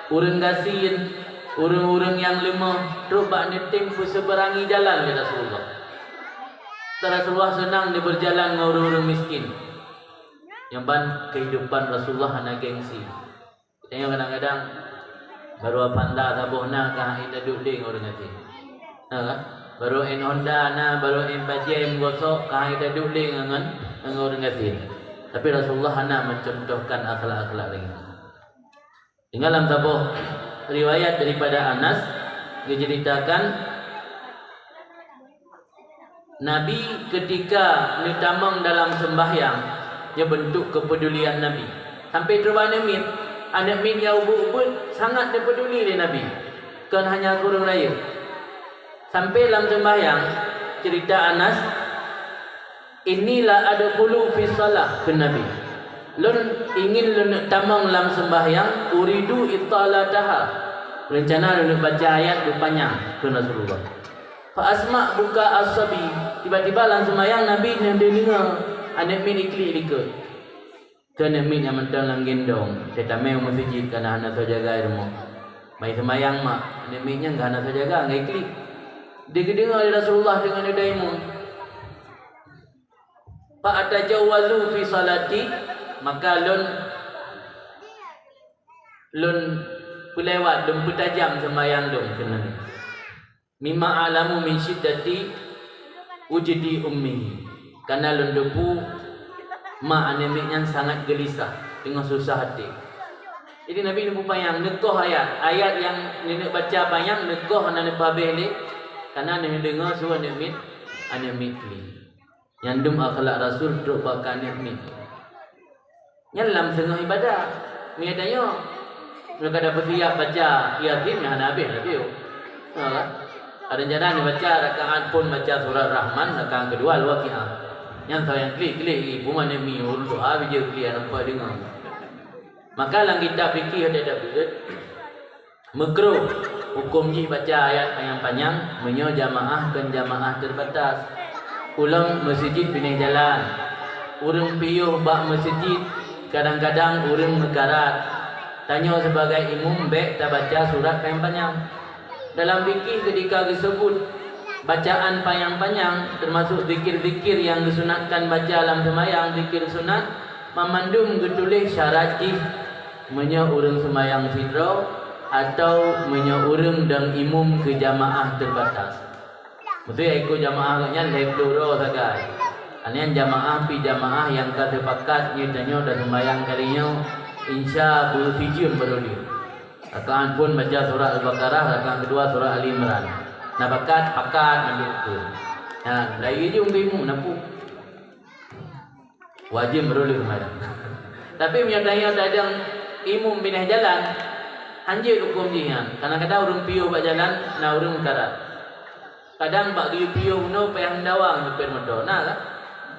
ureuëng gasien, ureuëng-ureuëng nyang leumoh trok bak neutem peuseuberangi jalan lé Rasulullah. Dan Rasulullah seunang neubeurjalan ngon ureuëng-ureuëng miskin. Nyan ban keuhidupan Rasulullah hana gengsi. Tanyoe kadang-kadang barô Avanza saboh na ka han ék taduek lé ngon ureuëng gasien. Na kan? Barô én Honda na, barô én Pajero gosok ka han ék taduek lé ngon, ngon ureuëng gasien. Tapi Rasulullah hana mencontohkan akhlak-akhlak lagée nyan. Sehingga lam saboh riwayat daripada Anas geuceuritakan, Nabi keutika neutamong dalam seumbahyang, nyoe beuntuk keupedulian Nabi. Sampai trok bak aneuëk miet, aneuëk miet nyang ubeuet-ubeuet sangat neupeuduli lé Nabi, kon hanya keu ureuëng rayeuk. Sampai lam seumbahyang, ceurita Anas, "Inni la adkhulu fi shalah," kheun Nabi. "Lôn ingin lôn tamong lam seumbahyang, uridu italataha." Reuncana lôn baca ayat beupanyang, kheun Rasulullah. "Fa asma' buka as-sabi." Tiba-tiba lam seumayang Nabi neudeungoe aneuëk miet iklik likot. Keu aneuëk miet nyang mantong lam gendong, teutamé u meuseujid kana hana soe jaga i rumoh. Mai seumayang mak, aneuëk miet nyan ka hana soe jaga, ngon iklik. Digeudeungoe lé Rasulullah deungon neudaimon. "Fa atajawwazu fi salati," maka lôn, lôn peulewat, lôn peutajam seumayang lôn keunan. "Mimma a'lamu min syiddati wujdi ummihi." Kana lôn teupeue ma aneuëk miet nyan sangat geulisah, teungoh susah até. Jadi Nabi neupeupanyang, neukoh ayat. Ayat nyang neuneuk baca panyang neukoh hana neupeuhabéh lé, kana neudeungoe su aneuëk miet, aneuëk miet kli. Nyan dum akhlak Rasul trok bak aneuëk miet. Nyan lam teungoh ibadah. Meunyoe tanyoe, meunyoe ka tapeusiap baca Yasin, nyan hana habéh laju. Ha, kan? Ada rencana neubaca rakaat phon baca surat Rahman, rakaat keudua Al-Waqiah. Nyan soe nyang klik-klik, ih, bumoe aneuëk miet ureuëng tuha bijéh klik, hana nampak deungoe. Maka lam kitab fikih ada, ada beuet, Meukruh huköm jih baca ayat panyang-panyang meunyoe jamaah kon jamaah teubatas. Ulôn meuseujid binéh jalan. Ureuëng piôh bak meuseujid, kadang-kadang ureuëng meukarat. Tanyoe sibagai imum bék tabaca surat panyang-panyang. Dalam fikih keudika geuseubut bacaan panyang-panyang, teumasuk zikir-zikir nyang geusunatkan baca lam seumayang, zikir sunat, banmandum geutuléh syarat jih. Meunyoe ureuëng seumayang sidroe, atawa meunyoe ureuëng dong imum keu jamaah teubatas. Meusé ikot jamaah gobnyan lhée ploh droe sagai. Nyan jamaah pih jamaah nyang ka teupakat nyoe tanyoe dan seumayang kali nyoe, insya beusijeum baroe lheueh. Rakaat phon baca surat Al-Baqarah, rakaat keudua surat Ali Imran. Na pakat, pakat mandum keu. Nah, lagée jih ureuëng imum na peue. Wajéb meuruleueng meunan. Tapi meunyoe tanyoe tadong imum binéh jalan, hanjeuet huköm jih nyan. Kadang-kadang ureuëng piôh bak jalan, na ureuëng meukarat. Kadang bak geuyue piôh bunoe payah meudawa ngon seupet moto. Na kan?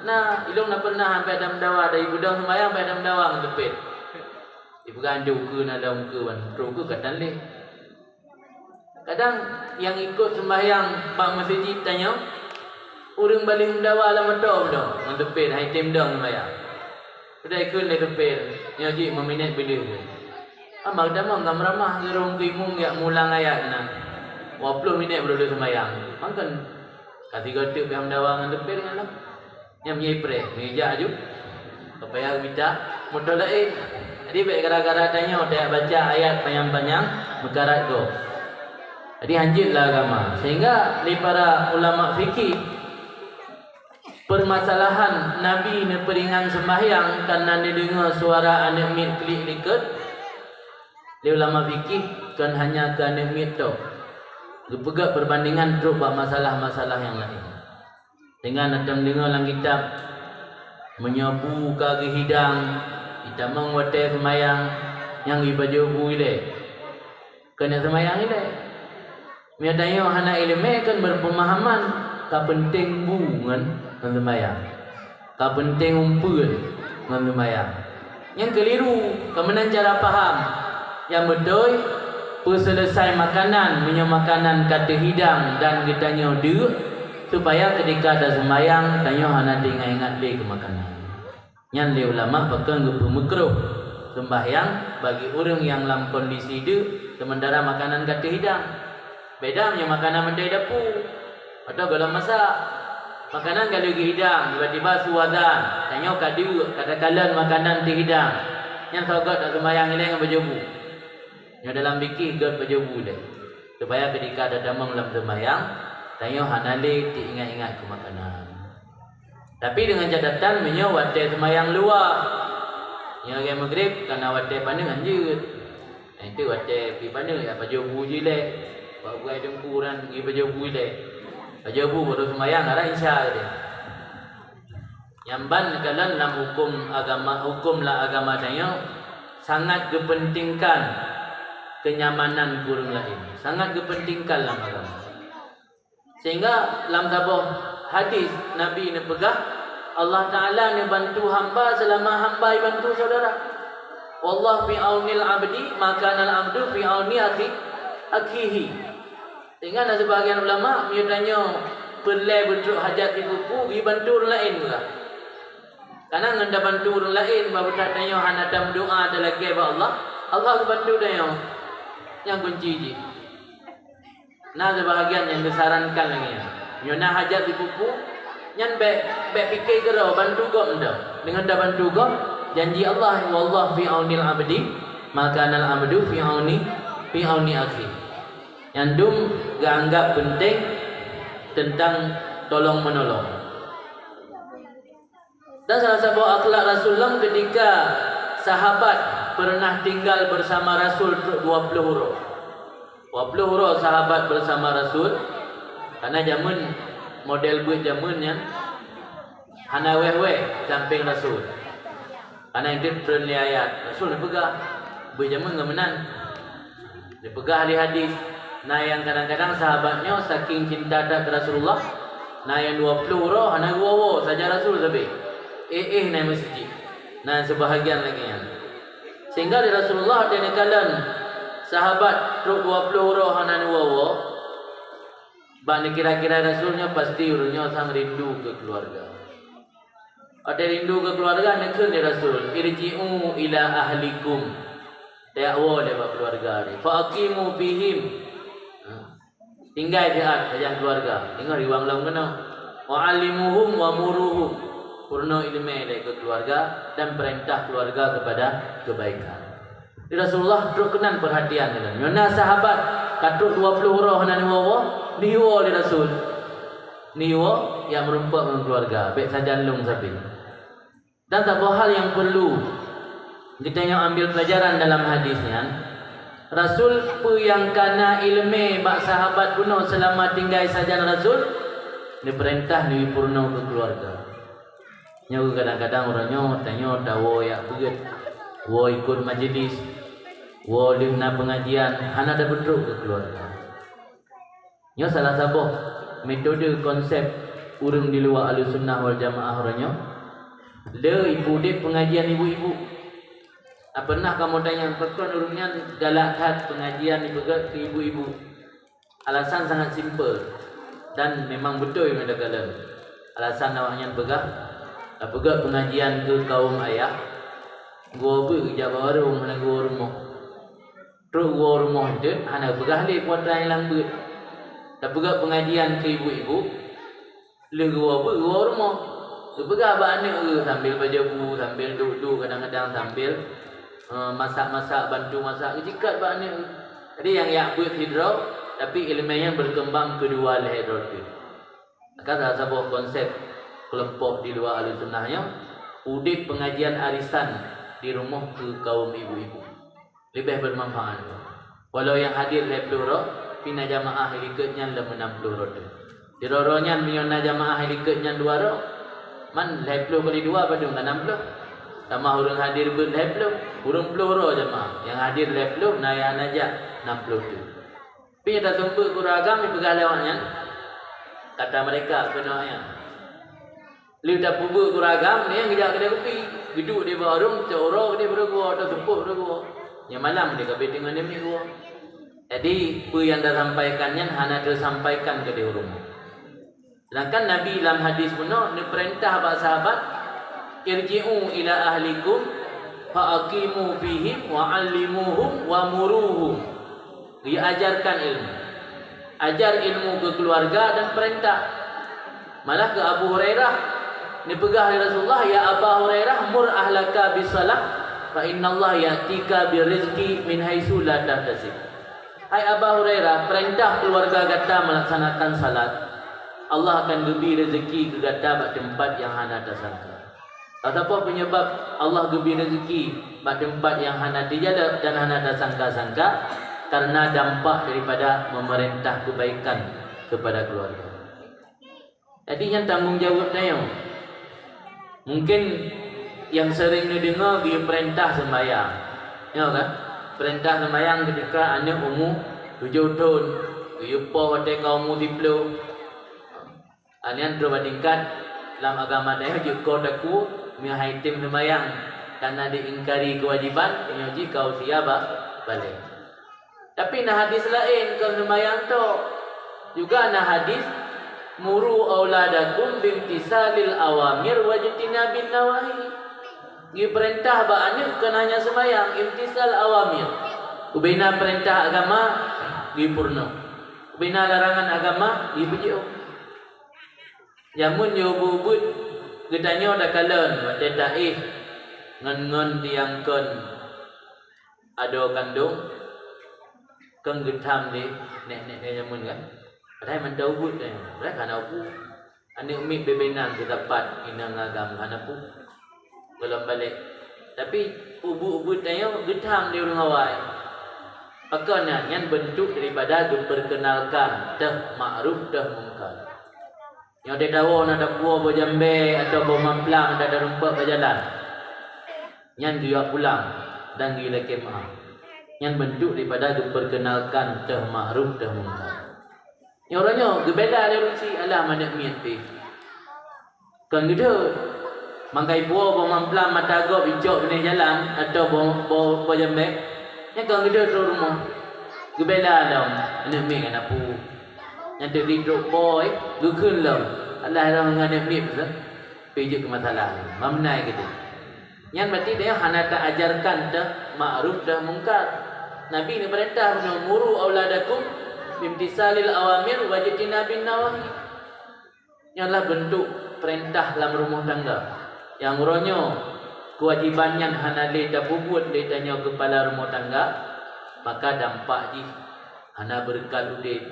Na, ilong na pernah sampai ada meudawa dari beudong sembahyang payah ada meudawa ngon seupet. Dipeugah anjô ukeue na dalam ukeue ban, trok ukeue ka tan lé. Kadang nyang ikot seumbahyang bak meuseujid tanyoe, ureuëng baleh meudawa lam moto beudong ngon seupet, hai tem dong seumbahyang. Padahai kheun lé seupet, nyoe jih meuminet beudeuh. Ama geutamong ka meuramah geurong keu imum jak mulang ayat na. Dua ploh minet beudôh seumbahyang. Mangkon ka sigoe teuk pih meudawa ngon seupet nyan lom. Nyang meunyoe ipreh, meunyoe jak aju, ka payah mita moto laén. Jadi, bék gara-gara tanyoe tajak baca ayat panyang-panyang, meukarat gob. Jadi, hanjeuet lam agama. Sehingga lé para ulama fikih, permasalahan Nabi neupeuringan seumbahyang kareuna neudeungoe suara aneuëk miet klik likot, lé ulama fikih kon hanya keu aneuëk miet tok. Geupeugét peubandingan trok bak masalah-masalah nyang laén. Deungon ateueng deungoe lam kitab, meunyoe bu ka geuhidang, jitamong watée seumayang, nyang jipajoh bu ilée. Keuneuk seumayang ilée. Meunyoe tanyoe hana iéleumé kon beupeumahaman ka peunteng bu ngon, ngon seumayang. Ka peunteng umpeuet ngon seumayang. Nyang keuliru, ka meunan cara paham. Nyang beutôi, peuseuleusai makanan meunyoe makanan ka teuhidang dan geutanyoe deuk, supaya keutika taseumayang tanyoe hana teuingat-ingat lé keu makanan. Nyan lé ulama pakon geupeumeukruh seumbahyang bagi ureuëng nyang lam kondisi deuk seumeuntara makanan ka teuhidang. Beda meunyoe makanan mantong dapu atau gohlom masak. Makanan ka lheueh geuhidang, tiba-tiba su azan, tanyoe ka deuk, ka takalon makanan teuhidang. Nyan soe göt taseumayang ilée ngon pajoh bu. Nyoe dalam fikih göt pajoh bu ilée, supaya keutika tatamong lam seumayang, tanyoe hana lé teuingat-ingat keu makanan. Tapi deungon catatan, meunyoe watée seumayang luwa, nyoe lagée Maghrib kana watée paneuk hanjeuet. Nah, itu watée pi paneuk ya pajoh bu jilée, bak buai teungku ran ngi pajoh bu jilée. Pajoh bu baru seumayang, arah Isya tadi. Nyang ban neukalon lam huköm agama, huköm lam agama tanyoe sangat geupentingkan kenyamanan ureuëng laén. Sangat geupentingkan lam agama. Sehingga lam saboh hadis Nabi neupeugah, Allah Ta'ala neubantu hamba selama hamba ibantu saudara. Wallah fi aunil abdi, maka nal abdu fi auni akhi, akhihi. Sehingga na sebahagian ulama, meunyoe tanyoe peureulée beutrok hajat di buku, ibantu ureuëng laén pula. Karena ngon tabantu ureuëng laén, babeuta tanyoe hana tameudoa talakée bak Allah, Allah geubantu tanyoe. Nyang kunci jih. Na seubahagian nyang geusarankan lagée nyan. Nyoe na hajat di pupu, nyan bék, bék pike keudroe, bantu gob mantong. Deungon tabantu gob, janji Allah, "Wallah fi aunil abdi, maka nal abdu fi auni, fi auni akhi." Nyan dum geuanggab peunteng teuntang tolong meunolong. Dan salah saboh akhlak Rasulullah ketika sahabat pernah tinggal bersama Rasul trok dua ploh uroe. Dua ploh uroe sahabat bersama Rasul, karena jameun model buet jameun nyan hana wéh-wéh sampéng Rasul. Karena itu treun lé ayat, Rasul neupeugah, buet jameun ngon meunan. Neupeugah lé hadis, na nyang kadang-kadang sahabat nyoe saking cinta that keu Rasulullah, na nyang dua ploh uroe hana geuwoe-woe sajan Rasul sabe. Éh-éh na meuseujid. Na seubahagian lagée nyan. Sehingga di Rasulullah watée neukalon sahabat trok dua ploh uroe hana neuwoe-woe, bak neukira-kira Rasul nyoe pasti ureuëng nyoe sang rindu keu keuluwarga. Watée rindu keu keuluwarga, neukheun lé Rasul, "Irji'u ila ahlikum." Tajak woe lé bak keuluwarga teuh. "Fa aqimu fihim." Ha. Tinggai siat sajan keuluwarga, teungoh riwang lom keunoe. "Wa 'allimuhum wa muruhum." Peurunoe iéleumé lé keu keuluwarga dan peurintah keuluwarga keupada keubaikan. Di Rasulullah trok keunan peurhatian nyan. Nyoe na sahabat ka trok dua ploh uroe hana neuwoe-woe, neuwoe lé Rasul. Neuwoe, jak meurumpok ngon keuluwarga, bék sajan lôn sabe. Dan saboh hal nyang peurlu geutanyoe ambil peulajaran dalam hadis nyan, Rasul peue nyang kana iéleumé bak sahabat bunoe seulama tinggai sajan Rasul, neupeurintah neubri peurunoe keu keuluwarga. Nyoe kadang-kadang uroe nyoe tanyoe tawoe jak beuet, woe ikot majelis, woe lheueh na peungajian, hana tapeutrok keu keuluwarga. Nyoe salah saboh metode konsep ureuëng di luwa Ahlussunnah wal Jamaah uroe nyoe. Le ipeuudeb peungajian ibu-ibu. Pernah kamoe tanyong, pakon ureuëng nyan galak that peungajian ipeugét keu ibu-ibu? Alasan sangat simpel dan memang beutôi meunyoe takalon. Alasan awaknyan peugah, tapeugét peungajian keu kawöm ayah, geuwoe beuet jak bak warong hana geuwoe rumoh. Trok geuwoe rumoh jeuet hana peugah lé peue atra nyang lam beuet. Tapeugét peungajian keu ibu-ibu, lheueh geuwoe beuet geuwoe rumoh. Geupeugah bak aneuëk geuh sambil bajabu, sambil duek-duek, kadang-kadang sambil, eh, masak-masak, bantu masak, geuceukat bak aneuëk geuh. Jadi nyang jak beuet sidroe, tapi iéleumé nyan beukeumbang keudua lhée droe teuh. Maka salah saboh konsep keulompok di luwa Ahlussunnah nyoe, udeb peungajian arisan di rumoh keu kawöm ibu-ibu. Leubeh beumanfaat. Walau nyang hadir lhée ploh droe, pih na jamaah likot nyan lam nam ploh droe teuh. Sidroe-droe nyan meunyoe na jamaah likot nyan dua droe, man lhée ploh kali dua padub ka nam ploh. Tamah ureuëng hadir beuet lhée ploh, ureuëng ploh droe jamaah. Nyang hadir lhée ploh, na nyang hana jak nam ploh teuh. Tapi nyang taseumeubeuet gurée agam, ipeugah lé awak nyan, kata mereka keunoe nyan. Lheueh tapeubuet gurée agam, nyan geujak keudè kupi. Geuduek di bak ureuëng, cok uroe keudè bak gua, atau seupôt bak gua. Nyang malam dia ka beuet teungoh namiet gua. Jadi, peue nyang tasampaikan nyan hana teusampaikan keudè ureuëng. Sedangkan Nabi lam hadis bunoe neupeurintah bak sahabat, "Irji'u ila ahlikum fa aqimu fihim wa allimuhum wa muruhum." Diajarkan ilmu. Ajar ilmu keu keluarga dan perintah. Malah keu Abu Hurairah, neupeugah lé Rasulullah, "Ya Aba Hurairah, mur ahlaka bis salah, fa innallaha ya'tika bir rizqi min haitsu la tahtasib." Hai Aba Hurairah, perintah keluarga gata melaksanakan salat. Allah akan geubri rezeki keu gata bak teumpat nyang hana tasangka. Tahu penyebab Allah geubri rezeki bak teumpat nyang hana teujalab dan hana tasangka-sangka? Karena dampak daripada memerintah kebaikan kepada keluarga. Jadi, nyan tanggong jaweueb tanyoe. Mungkin nyang sering neudeungoe geuyue peurintah seumayang. Nyoe kan? Peurintah seumayang ketika aneuëk umu tujoh thon, geuyue poh watée ka umu siplôh. Nyan troh bak tingkat lam agama tanyoe jeuet keu takue, meuhai tem seumayang, karena diingkari kewajiban, nyoe jih ka usia ba-, balek. Tapi na hadis laén kon seumayang tok. Juga na hadis, "Muru auladakum bimtisalil awamir wajtinabin nawahi." Geupeurintah bak aneuëk kon hanya seumayang, imtisal awamir. Ubena peurintah agama, geupeurunoe. Ubena larangan agama, geupeujiôh. Jameun nyoe ubeuet-ubeuet geutanyoe takalon watée taéh ngon-ngon tiang kon adoe kandong, kong geutham lé nek-nek nyan jameun kan. Padahai mantong ubeuet nyan, padahai ka na ubeuet. Aneuëk miet beubeunang teusapat inong agam hana peue. Gohlom balek. Tapi ubeuet-ubeuet tanyoe geutham lé ureuëng awai. Pakon nyan? Nyan beuntuk daripada geupeurkeunalkan teuh makruf teuh mungkar. Nyoe teuh tawoe na tapuwoe boh jambée atawa boh mamplam na tarumpok bak jalan. Nyan geuyue pulang dan geuyue lakée meu'ah. Nyan beuntuk daripada geupeurkeunalkan teuh makruf teuh mungkar. Nyoe uroe nyoe geubela lé ureuëng syiek alah manok miet pih. Kon geudeue, mangkai puwoe boh mamplam mata gob icok binéh jalan atawa boh, boh, boh jambée. Nyan kon geudeue troh rumoh. Geubela lom aneuëk miet ngon apu. Nyan teuk di trok boh, geukheun lom. Alah lom ngon aneuëk miet tu. Pih jeuet keu masalah. Mamnai geudeue. Nyan berarti dia hana taajarkan teuh makruf teuh mungkar. Nabi neupeurintah, "Muru auladakum bimtisalil awamir wajtinabin nawahi." Nyan lah beuntuk peurintah lam rumoh tangga. Nyang uroe nyoe keuwajéban nyan hana lé tapeubuet lé tanyoe keupala rumoh tangga, maka dampak jih hana beureukat udeb,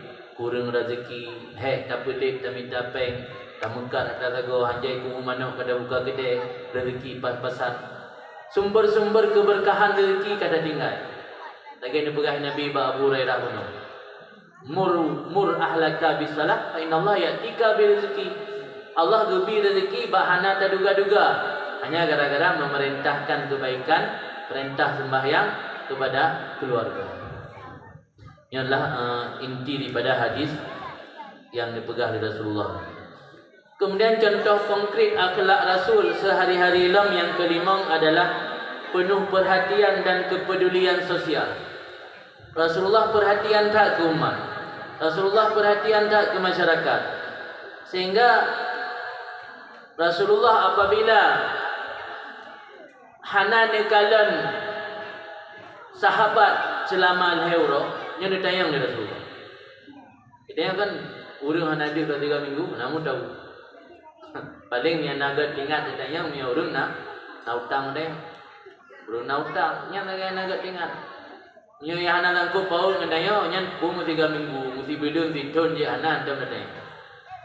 kureueng rezeki, hék tapeulet tamita péng, tameukat atra sagoe, hanjai kubu manok ka tabuka keudè, rezeki pas-pasan. Sumber-sumber keubeurkahan rezeki ka tatinggai. Lagée neupeugah Nabi bak Abu Hurairah bunoe, "Mur, mur ahlaka bis salah, fa innallaha ya'tika bir rizqi." Allah geubri rezeki bak hana taduga-duga, hanya gara-gara memerintahkan kebaikan, perintah sembahyang kepada keluarga. Nyan lah, eh, inti daripada hadis nyang dipeugah lé Rasulullah. Kemudian contoh konkret akhlak Rasul sehari-hari lom nyang keulimong adalah penuh perhatian dan kepedulian sosial. Rasulullah perhatian that keu umat. Rasulullah perhatian that keu masyarakat. Sehingga Rasulullah apabila hana neukalon sahabat seulama lhée uroe, nyan neutanyong lé Rasulullah. Geutanyoe kan ureuëng hana jeuet dua tiga minggu, na meudawu. Paléng nyang na gét ingat neutanyong meunyoe ureuëng na, na utang deh. Ureuëng na utang, nyan lagée na gét ingat. Nyoe nyang hana sangkot paut ngon tanyoe, nyan peue tiga minggu, meusibuleuen, sithon jih hana, hántom neutanyong.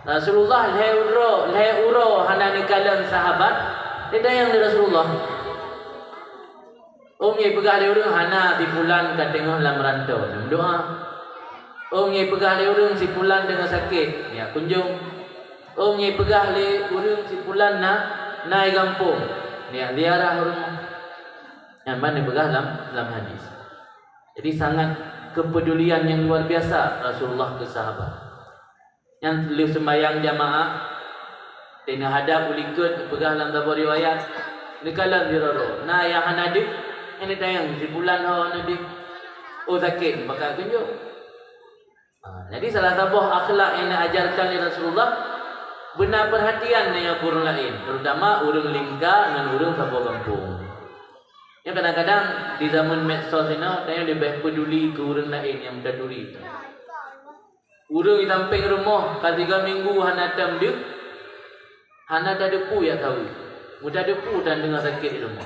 Rasulullah lhée uroe, lhée uroe hana neukalon sahabat, neutanyong lé Rasulullah. Óh nyang peugah lé ureuëng hana si pulan ka teungoh lam rantô, neumeudoá. Óh nyang peugah lé ureuëng si pulan teungoh sakét, neujak kunjong. Óh nyang peugah lé ureuëng si pulan na, na i gampông, neujak ziarah u rumoh. Nyan ban neupeugah lam, lam hadis. Jadi sangat Keupedulian nyang luar biasa Rasulullah keu sahabat. Nyang lheueh seumbahyang jamaah, teuneuhadab u likot, geupeugah lam saboh riwayat, neukalon sidroe-droe. Na nyang hana deuh, nyan neutanyong, "Si pulan ho hana deuh?" "Oh, sakét," maka geunjok. Ha, jadi salah saboh akhlak nyang neuajarkan lé Rasulullah, beuna peurhatian nyoe keu ureuëng laén, terutama ureuëng lingka ngon ureuëng saboh gampông. Nyoe kadang-kadang di zaman medsos inoe, tanyoe leubeh peuduli keu ureuëng laén nyang meutaturi. Ureuëng di sampéng rumoh ka tiga minggu hana tam deuh, hana tadepu jak saweue. Meutadepu tan deungon sakét di rumoh.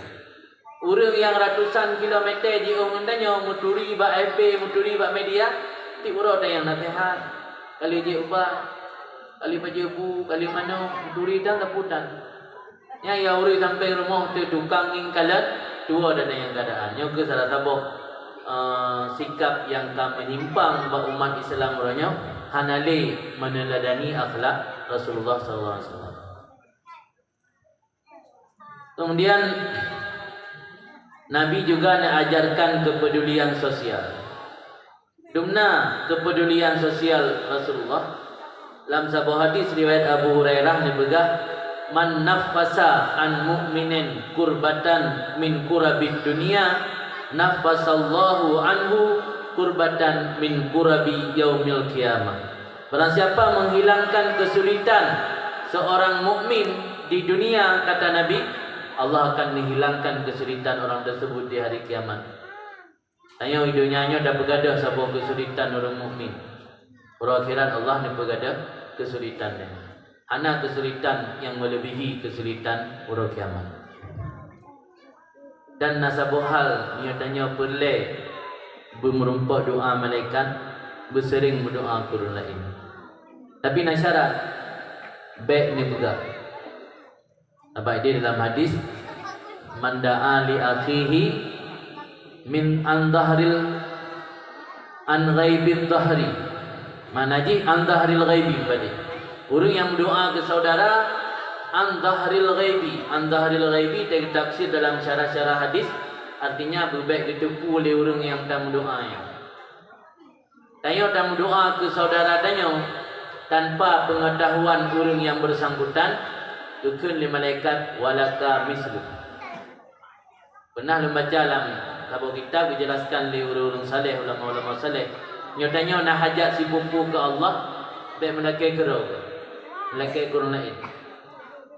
Ureuëng nyang ratusan kilometer jiôh ngon tanyoe meuturi bak F B, meuturi bak media, tiep uroe tanyong naseuhat. Ka lheueh jép ubat, ka lheueh bajée bu, ka lheueh manok, meuturi tan sapeue tan. Nyan nyang ureuëng sampéng rumoh teuh tukang ngieng kalon, tuwoe dan nyang keadaan. Nyoe keuh salah saboh, eh, sikap nyang ka menyimpang bak umat Islam uroe nyoe, hana lé meneuladani akhlak Rasulullah sallallahu alaihi wasallam. Kemudian, Nabi juga neuajarkan kepedulian sosial. Dumna kepedulian sosial Rasulullah. Lam saboh hadis riwayat Abu Hurairah neupeugah, "Man naffasa an mu'minin kurbatan min kurabid dunya, naffasallahu anhu kurbatan min kurabi yaumil qiyamah." Barang siapa menghilangkan kesulitan seorang mukmin di dunia, kata Nabi, Allah akan menghilangkan kesulitan orang tersebut di hari kiamat. Tanyoe di donya nyoe tapeugadôh saboh keusulitan ureuëng mukmin. Uroe akhirat Allah neupeugadôh keusulitan nyan. Hana keusulitan nyang meuleubèhi keusulitan uroe kiamat. Dan na saboh hal nyoe tanyoe peureulèe beumeurumpok doa malaikat, beuseuring meudoa keu ureuëng laén. Tapi na syarat, bèk neupeugah. Sabab di dalam hadis, "Man da'a li akhihi min an dhahril, an ghaibid dhahri." Makna jih an dhahril ghaibi tadi. Ureuëng nyang meudoa keu saudara an dhahril ghaibi. An dhahril ghaibi teutafsir dalam syarah-syarah hadis, artinya beubèk geuteupeue lé ureuëng nyang tameudoa nyan. Tanyoe tameudoa keu saudara tanyoe tanpa peungatahuan ureuëng nyang beusangkutan, geukheun lé malaikat, "Walaka mislu." Pernah lôn baca lam saboh kitab geujelaskan lé ureuëng-ureuëng saleh, ulama-ulama saleh, nyoe tanyoe na hajat sipupu keu Allah, bèk meulakèe keudroe, meulakèe keu ureuëng laén.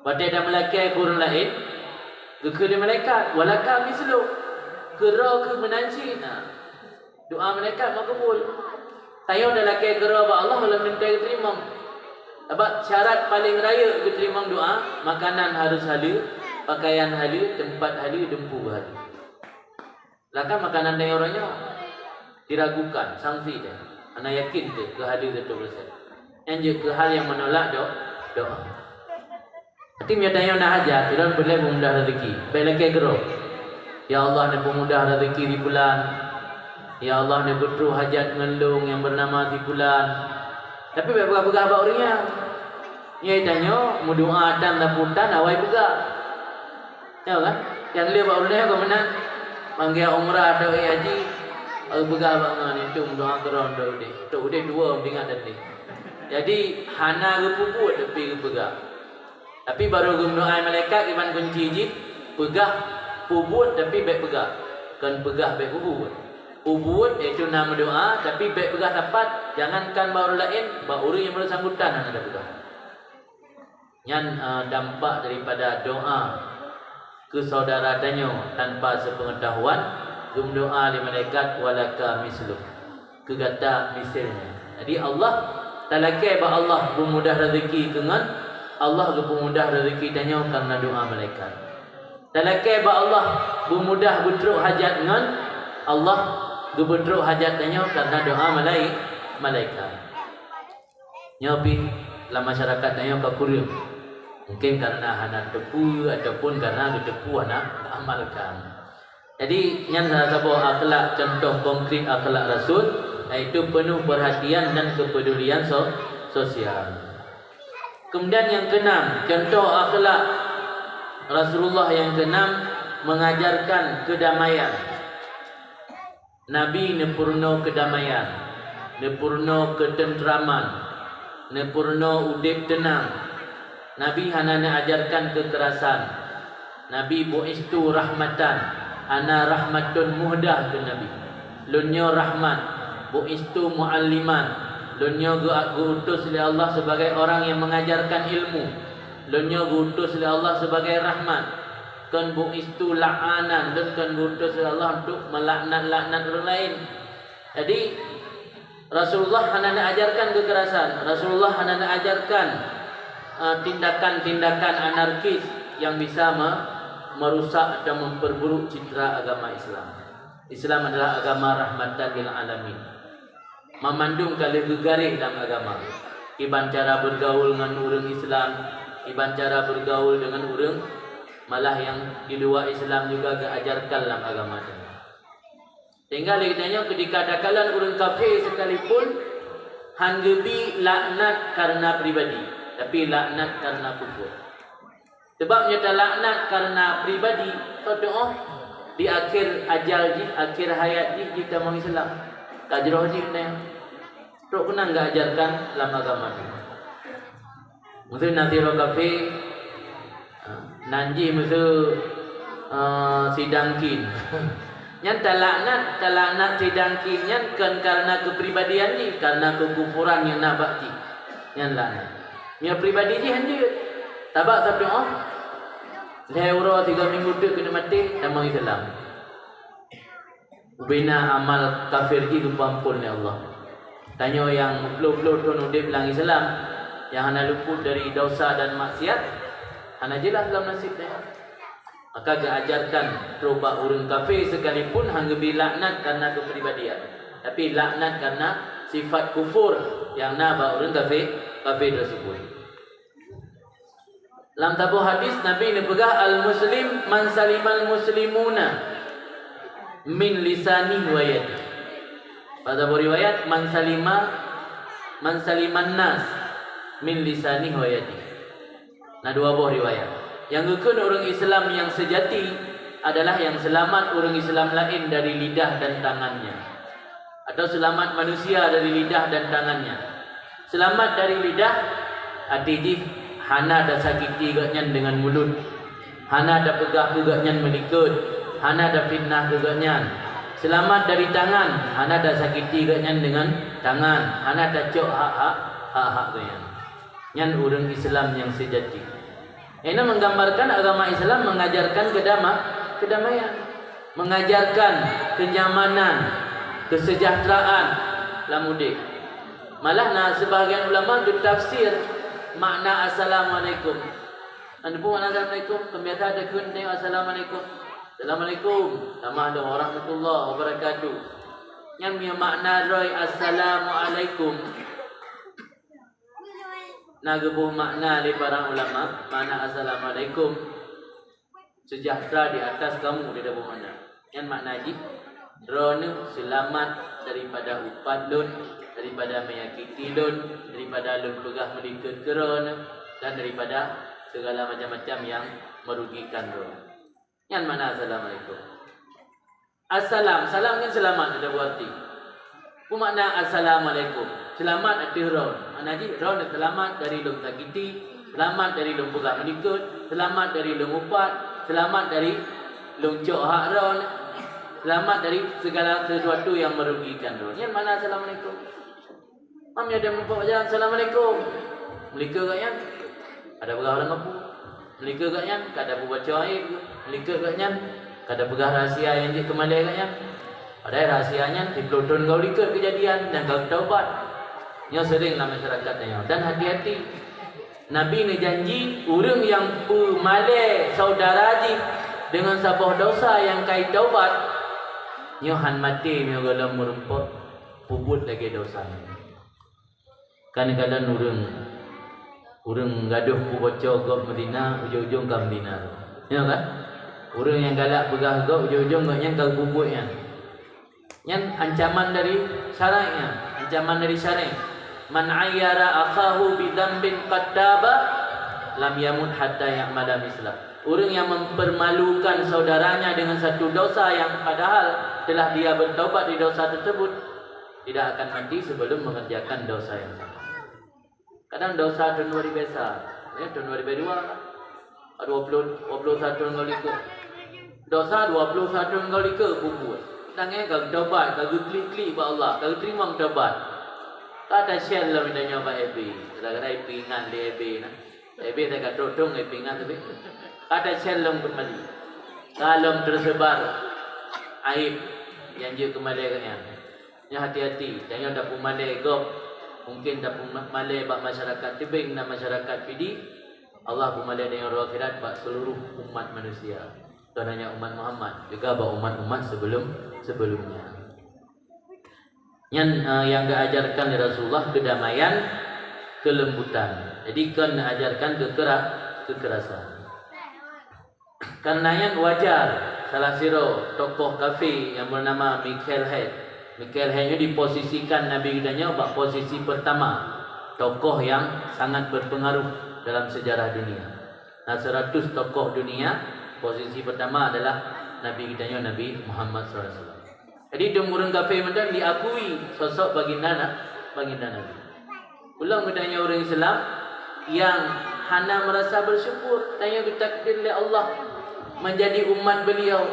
Watèe tameulakèe keu ureuëng laén, geukheun lé malaikat, "Walaka mislu." Keudroe kheueh meunan cit na. Doa malaikat makbul. Tanyoe talakèe keudroe bak Allah lom teuntèe geuteurimong. Sabab syarat paleng rayeuk geuteurimong doa, makanan harus haleue, pakaian haleue, teumpat haleue, dumpeue haleue. Lah kan makanan tanyoe uroe nyoe diragukan, sangsi deh. Hana yakin teuh keu haleue seratus persen. Nyan jeuet keu hal nyang menolak do-, doa. Tapi meunyoe tanyoe na hajat, ulôn peureulèe peumudah rezeki. Bèk lakèe keudroe. "Ya Allah, neupeumudah rezeki si pulan. Ya Allah, neupeutrôh hajat ngon lôn nyang beunama si pulan." Tapi bèk peugah-peugah bak ureuëng nyan. Nyoe tanyoe meudoa tan sapeue tan awai peugah. Nyoe kan? Nyang le bak ureuëng nyan keu meunan. Manggé umrah atau ék haji, baru peugah bak ngon, "Itu meudoa keudroe untuk udép. Untuk udép dua meuingat tadi." Jadi, hana geupeubuet tapi geupeugah. Tapi barô geumeudoa malaikat, kiban kunci jih, peugah peubuet tapi bèk peugah. Kon peugah bèk peubuet. Peubuet, yaitu na meudoa, tapi bèk peugah sapat, jangankan bak ureuëng laén, bak ureuëng nyang bersangkutan hana tapeugah. Nyan, eh, dampak daripada doa keu saudara tanyoe tanpa sepeungetahuan, geumeudoa lé malaikat, "Walaka mislu." Keu gata miseue nyan. Jadi Allah, talakèe bak Allah beumudah rezeki keu ngon, Allah geupeumudah rezeki tanyoe kareuna doa malaikat. Talakèe bak Allah beumudah beutrôk hajat ngon, Allah geubeutrôk hajat tanyoe kareuna doa malai-, malaikat. Nyoe pih lam masyarakat tanyoe ka kureueng. Mungken kareuna hana teupeu ataupun kareuna geuteupeue hana geuamalkan. Jadi, nyan salah saboh akhlak, contoh konkret akhlak Rasul, yaitu penuh perhatian dan kepedulian so-, sosial. Kemudian yang keenam, contoh akhlak Rasulullah yang keenam, mengajarkan kedamaian. Nabi neupeurunoe keudamaian, neupeurunoe keuteuntraman, neupeurunoe udeb teunang. Nabi hana neuajarkan keukerasan. Nabi bu'istu rahmatan, ana rahmatun muhdah keu Nabi. Lôn nyoe rahmat, bu'istu mu'alliman, lôn nyoe geu-, geuutus lé Allah sebagai orang yang mengajarkan ilmu. Lôn nyoe geuutus lé Allah sebagai rahmat. Kon bu'istu la'anan, lôn kon geuutus lé Allah untuk melaknat-laknat ureuëng laén. Jadi, Rasulullah hana neuajarkan keukerasan, Rasulullah hana neuajarkan, eh, tindakan-tindakan anarkis yang bisa me-, merusak atau memperburuk citra agama Islam. Islam adalah agama rahmatan lil alamin. Mamandum ka lheueh geugaréh lam agama. Kiban cara bergaul ngon ureuëng Islam, kiban cara bergaul dengan ureuëng malah yang di luar Islam juga geuajarkan lam agama teuh. Sehingga lé geutanyoe keudika takalon ureuëng kafé sekalipun han geubi laknat karena pribadi, tapi laknat karena kufur. Sebab nyoe talaknat karena pribadi, teutuoh di akhir ajal jih, akhir hayat jih, jih tamong Islam. Ka jroh jih nyan. Trok keunan geuajarkan lam agama jih. Meuseu na sidroe kafé, nan jih meuseu, eh, sidangkin. Nyan talaknat, talaknat sidangkin nyan kon karena keupribadian jih, karena keukufuran nyang na bak jih. Nyan laknat. Nyoe pribadi jih hanjeuet. Sabab sapeue? Lhée uroe tiga minggu teuk keuneuk maté, tamong Islam. Ubena amal kafé jih geupeuamphon lé Allah. Tanyoe nyang meuploh-ploh thon udeb lam Islam, nyang hana luput dari dosa dan maksiat, hana jeulaih lam naseb tanyoe. Maka geuajarkan trok bak ureuëng kafé sekalipun han geubi laknat karena keupribadian, tapi laknat karena sifat kufur nyang na bak ureuëng kafé, kafé tersebut. Lam saboh hadis Nabi neupeugah, "Al-muslim man salimal muslimuna min lisanihi wa yadihi." Pada saboh riwayat, "Man salima, man saliman nas min lisanihi wa yadihi." Na dua boh riwayat. Nyang geukheun ureuëng Islam nyang seujati adalah nyang seulamat ureuëng Islam laén dari lidah dan tangannya. Atau seulamat manusia dari lidah dan tangannya. Seulamat dari lidah, até jih hana tasakiti gobnyan deungon mulut, hana tapeugah keu gobnyan meulikot, hana tafitnah keu gobnyan. Seulamat dari tangan, hana tasakiti gobnyan deungon tangan, hana tacok hak-hak, hak-hak gobnyan. Nyan ureuëng Islam nyang seujati. Ini menggambarkan agama Islam mengajarkan kedama-, kedamaian, mengajarkan kenyamanan, kesejahteraan lam udeb. Malah na sebahagian ulama geutafsir makna assalamualaikum. Anda pun makna assalamualaikum, kan biasa ada kheun tengok assalamualaikum. Assalamualaikum, tamah dong warahmatullahi wabarakatuh. Nyang punya makna roi assalamualaikum. Na geuboh makna lé para ulama, makna assalamualaikum, sejahtera di atas kamu, dia dah boh makna. Nyan makna jih, droeneuh seulamat daripada upat lôn, daripada menyakiti lôn, daripada lôn peugah meulikot keu droeneuh, dan daripada segala macam-macam yang merugikan droeneuh. Nyan makna assalamualaikum. Assalam, salam kan selamat, ada dua arti. Apa makna assalamualaikum? Selamat ateueh droe. Makna jih, droe selamat dari lôn sakiti, selamat dari lôn peugah meulikot, selamat dari lôn upat, selamat dari lôn cok hak droe, selamat dari segala sesuatu yang merugikan droe. Nyan makna assalamualaikum. Mam ya dia meupok jalan, "Assalamualaikum." Meulikot gobnyan, kada peugah ureuëng kapu. Meulikot gobnyan, kada peubaco aib. Meulikot gobnyan, kada peugah rahsia nyang jeuet keu malée gobnyan. Padahai rahsia nyan siplôh thon ka likot keujadian dan ka geutaubat. Nyoe seuring lam masyarakat tanyoe. Dan hati-hati, Nabi neujanji ureuëng nyang peumalée syedara jih deungon saboh desya nyang ka itaubat, nyoe han maté meunyoe gohlom meurumpok peubuet lagée desya nyan. Kan kadang ureuëng, ureuëng gadôh peubaco gob meuzina, ujong-ujong ka meuzina. Ya kan? Ureuëng nyang galak peugah gob, ujong-ujong gobnyan ka geupeubuet nyan. Nyan ancaman dari syarak nyan, ancaman dari syarak. "Man ayyara akhahu bidzambin qad taba, lam yamut hatta ya'mala mislah." Ureuëng yang mempermalukan saudaranya dengan satu dosa yang padahal Setelah dia bertaubat dari dosa tersebut, tidak akan mati sebelum mengerjakan dosa yang sama. Kadang dosa thôn dua ribèe sa, ya, thôn dua ribèe dua, dua ploh, dua ploh sa thôn ngon likôt. Dosa dua ploh sa thôn ngon likôt peubuet. Tangai ka geutobat, ka geuklik-klik bak Allah, ka geuteurimong tobat. Ka tacen lom tanyoe bak F B. Kadang-kadang peuingat lé F B na. F B ka trok thôn, peuingat tapi. Ka tacen lom keumbali. Ka lom teusebar aib nyang jeuet keumalèe geuh nyan. Nyan hati-hati, tanyoe tapeumalèe gob, mungken tapeumalèe bak masyarakat Tibeng dan masyarakat Pidie, Allah peumalèe tanyoe di akhirat bak seluruh umat manusia. Kon hanya umat Muhammad, juga bak umat-umat sebelum, sebelum nyan. Nyan, eh, nyang geuajarkan lé Rasulullah keudamaian, keulembutan. Jadi kon neuajarkan keukera-, keukerasan. Karena nyan wajar salah sidroe tokoh kafé nyang beunama Michael Held. Michael Held nyoe diposisikan Nabi geutanyoe bak posisi pertama, tokoh nyang sangat berpengaruh dalam sejarah dunia. Na seratus tokoh dunia, posisi pertama adalah Nabi geutanyoe, Nabi Muhammad sallallahu alaihi wasallam. Jadi, dum ureuëng kafé mantong diakui sosok baginda na-, baginda Nabi. Ulôn geutanyoe ureuëng Islam nyang hana merasa bersyukur, tanyoe geutakdir lé Allah menjadi umat beliau.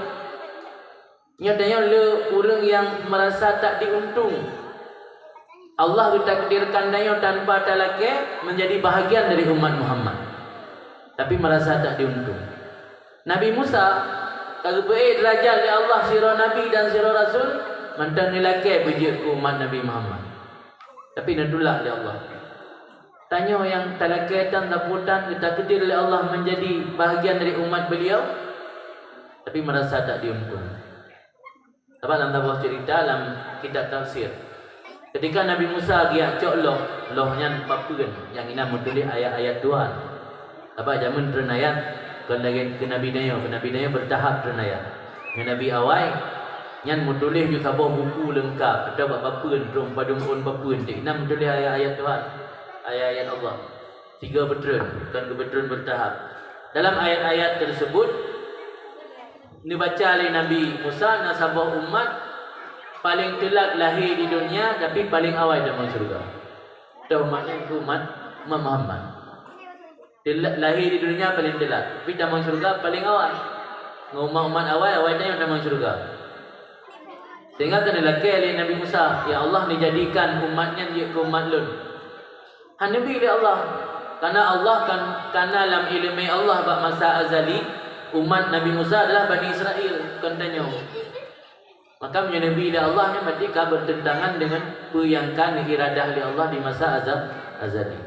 Nyoe tanyoe le ureuëng nyang merasa tak diuntung. Allah geutakdirkan tanyoe tanpa talakée menjadi bahagian dari umat Muhammad, tapi merasa tak diuntung. Nabi Musa ka geupeuék deurajat lé Allah sidroe nabi dan sidroe rasul, mantong neulakée beujeuet keu umat Nabi Muhammad. Tapi neutulak lé Allah. Tanyoe nyang talakée tan, taputan, geutakdir lé Allah menjadi bahagian dari umat beliau, tapi merasa tak diuntung. Sabab lam saboh cerita lam kitab tafsir, ketika Nabi Musa geujak cok loh, loh nyan papeuen nyang inan meutuléh ayat-ayat Tuhan. Sabab jameun treun ayat kon lagée keu Nabi tanyoe, keu Nabi tanyoe beutahap treun ayat. Ngon Nabi awai nyan meutuléh ju saboh buku leungkap, atau bak papeuen, trok padum ôn papeuen, cit inan meutuléh ayat-ayat Tuhan, ayat-ayat Allah. Sigoe beutreun, kon geubeutreun beutahap. Dalam ayat-ayat tersebut, neubaca lé Nabi Musa na saboh umat paleng teulat lahé di donya, tapi paleng awai tamong syeuruga. Toh umat nyan keu umat Muhammad. Teulat, lahé di donya paleng teulat, tapi tamong syeuruga paleng awai. Ngon umat-umat awai, awai tanyoe tamong syeuruga. Sehingga ka neulakée lé Nabi Musa, "Ya Allah, neujadikan umat nyan jeuet keu umat lôn." Hana neubi lé Allah. Karena Allah kan, karena lam iéleumé Allah bak masa azali, umat Nabi Musa adalah Bani Israel, kon tanyoe. Maka meunyoe neubi lé Allah, nyan berarti ka bertentangan dengan peue nyang ka neuiradah lé Allah di masa azab azali.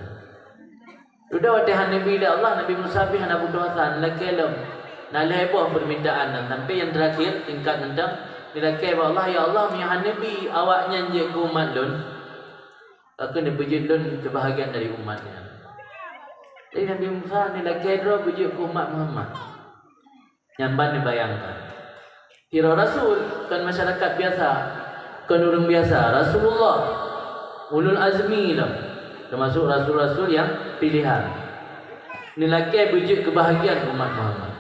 Dudoe watée hana neubi lé Allah, Nabi Musa pih hana putoh asa, neulakée lom. Na lhée boh permintaan dan sampai nyang terakhir, tingkat mantong, neulakée bak Allah, "Ya Allah, meunyoe hana neubi awaknyan jeuet keu umat lôn, ka keuh neubeujeuet lôn keu bahagian dari umat nyan." Jadi Nabi Musa neulakée droe beujeuet keu umat Muhammad. Nyan ban neubayangkan. Sidroe rasul, kon masyarakat biasa, kon ureuëng biasa. Rasulullah, ulul azmi lom, termasuk rasul-rasul nyang pilihan. Neulakée beujeuet keu bahagian umat Muhammad.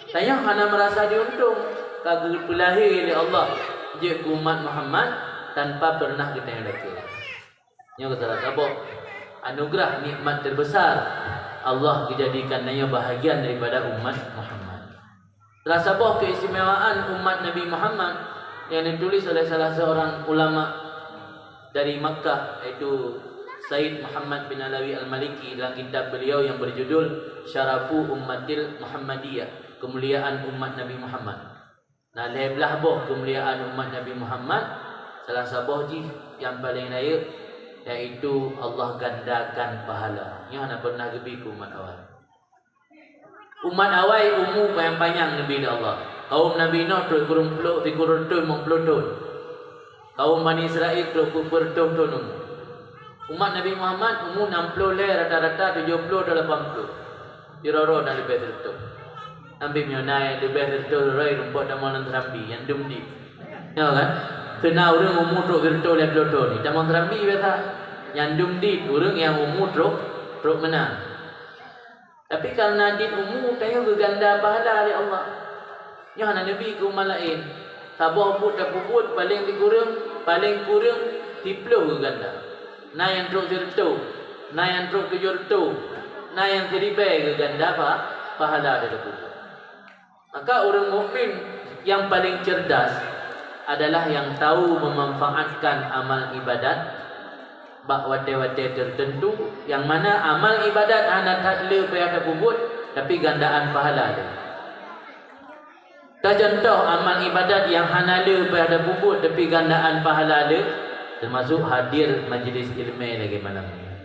Tanyoe hana meurasa diuntông ka geupeulahé lé Allah jeuet keu umat Muhammad tanpa peureunah geutanyoe lakée. Nyoe salah saboh anugerah nikmat terbesar Allah geujadikan tanyoe bahagian daripada umat Muhammad. Salah saboh keistimewaan umat Nabi Muhammad nyang ditulis oleh salah seorang ulama dari Makkah, yaitu Said Muhammad bin Alawi Al-Maliki dalam kitab beliau yang berjudul Syarafu Ummatil Muhammadiyah, Kemuliaan Umat Nabi Muhammad. Na lhée blaih boh keumuliaan umat Nabi Muhammad, salah saboh jih nyang paleng rayeuk, yaitu Allah gandakan pahala. Nyoe hana pernah geubi keu umat awai. Umat awai umu panyang-panyang neubi lé Allah. Kaum Nabi Nuh trok sikureueng ploh, sikureueng reutôh limong ploh thon. Kaum Bani Israel trok peuet reutôh thon umu. Umat Nabi Muhammad umu nam ploh lhée rata-rata, tujoh ploh atau lapan ploh. Di roro na leubeh sireutôh. Sampai meunyoe na leubeh sireutôh roro rumpok tamong lam seurambi nyang dum dit. Nyoe kan? Keu na ureuëng umu trok sireutôh lhée ploh thon ni tamong seurambi biasa. Nyang dum dit ureuëng nyang umu trok, trok meunan. Tapi kareuna dit umu, tanyoe geuganda pahala lé Allah. Nyoe hana neubi keu umat laén. Saboh buet tapeubuet paléng sikureueng, paléng kureueng siplôh ganda. Na nyang trok sireutôh, na nyang trok tujoh reutôh, na nyang siribèe ganda pa-, pahala tapeubuet. Maka ureuëng mukmin nyang paléng cerdas adalah nyang tahu memanfaatkan amal ibadat bak watèe-watèe teuteuntu, nyang mana amal ibadat hana that le payah tapeubuet, tapi gandaan pahala le. Teucontoh amal ibadat nyang hana le payah tapeubuet, tapi gandaan pahala le, teumasok hadir majlis iéleumé lagèe malam nyoe.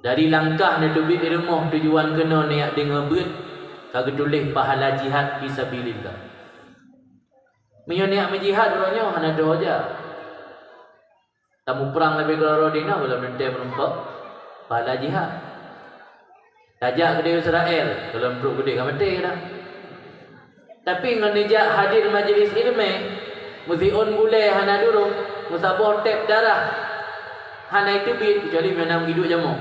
Dari langkah neuteubiet di rumoh tujuan keunoe neujak deungoe beuet, ka geutuléh pahala jihad fisabilillah. Meunyoe neujak meujihad uroe nyoe hana teuhoja. Tamuprang leubeh keudroe-droe dinoe gohlom teuntèe meurumpok pahala jihad. Tajak keudéh Israel, gohlom trok keudéh ka maté dah. Tapi ngon neujak hadir majlis iéleumé, meusiôn gulèe hana durôh, meusaboh tép darah hana iteubiet, keucuali meunang geuduek jamoe.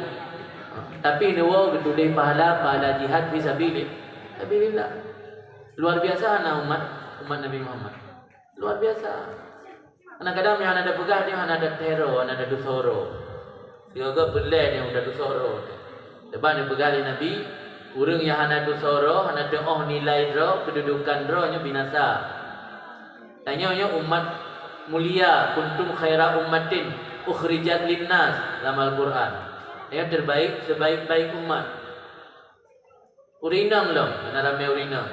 Tapi neuwoe geutuléh pahala, pahala jihad fi sabilillah. Luar biasa hana umat, umat Nabi Muhammad. Luar biasa. Kadang-kadang meunyoe hana tapeugah, dia hana tateuroe, hana tatusoe. Sigoe-goe peureulèe nyang tatusoe. Sebab neupeugah lé Nabi, ureuëng nyang hana tusoe, hana teuoh nilai droe, keududukan droe nyoe binasa. Tanyoe nyoe umat mulia, kuntum khaira ummatin ukhrijat linnas lam Al-Quran. Nyoe terbaik, sebaik-baik umat. Ureuëng inong lom, hana ramé ureuëng inong.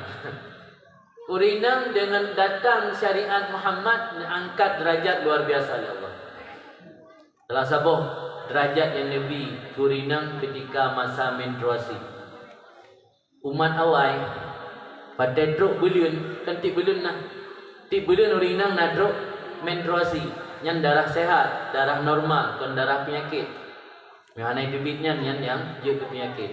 Ureuëng inong deungon datang syariat Muhammad neuangkat derajat luar biasa lé Allah. Salah saboh derajat nyang neubi keu ureuëng inong keutika masa menstruasi. Umat awai, watèe trok buleuen, kan tiep buleuen na. Tiep buleuen ureuëng inong na trok menstruasi, nyan darah sehat, darah normal, kon darah peunyakét. Nyang hana teubiet nyan, nyan nyang jeuet keu peunyakét.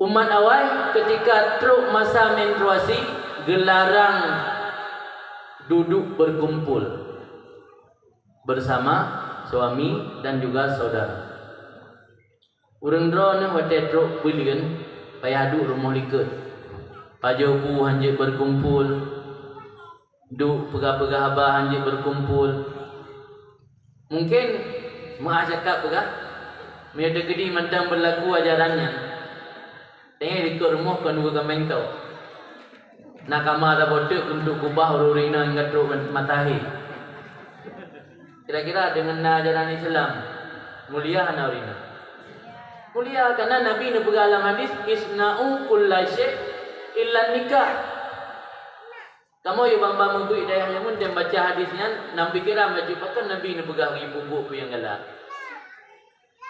Umat awai keutika trok masa menstruasi geularang duduk berkumpul bersama suami dan juga saudara. Ureuëng droeneuh watèe trok buleuen payah duek rumoh likot. Pajoh bu hanjeuet berkumpul, duek peugah-peugah haba hanjeuet berkumpul. Mungkin meu'ah cakap peugah, meunyoe teukeudi mantong beulaku ajaran nyan, teungoh likot rumoh kon dua kaméng toe. Na kama saboh teuk keuneuk kubah ureuëng inong nyang ka trok matahi. Kira-kira deungon na ajaran Islam, mulia hana ureuëng inong? Mulia, karena Nabi neupeugah lam hadis, "Isna'u kulla syai' illa nikah." Kamoe yue ban-ban meubuet dayah nyan, meunyoe baca hadis nyan, nam pikeran bacut pakon Nabi neupeugah jipeubuet peue nyang galak.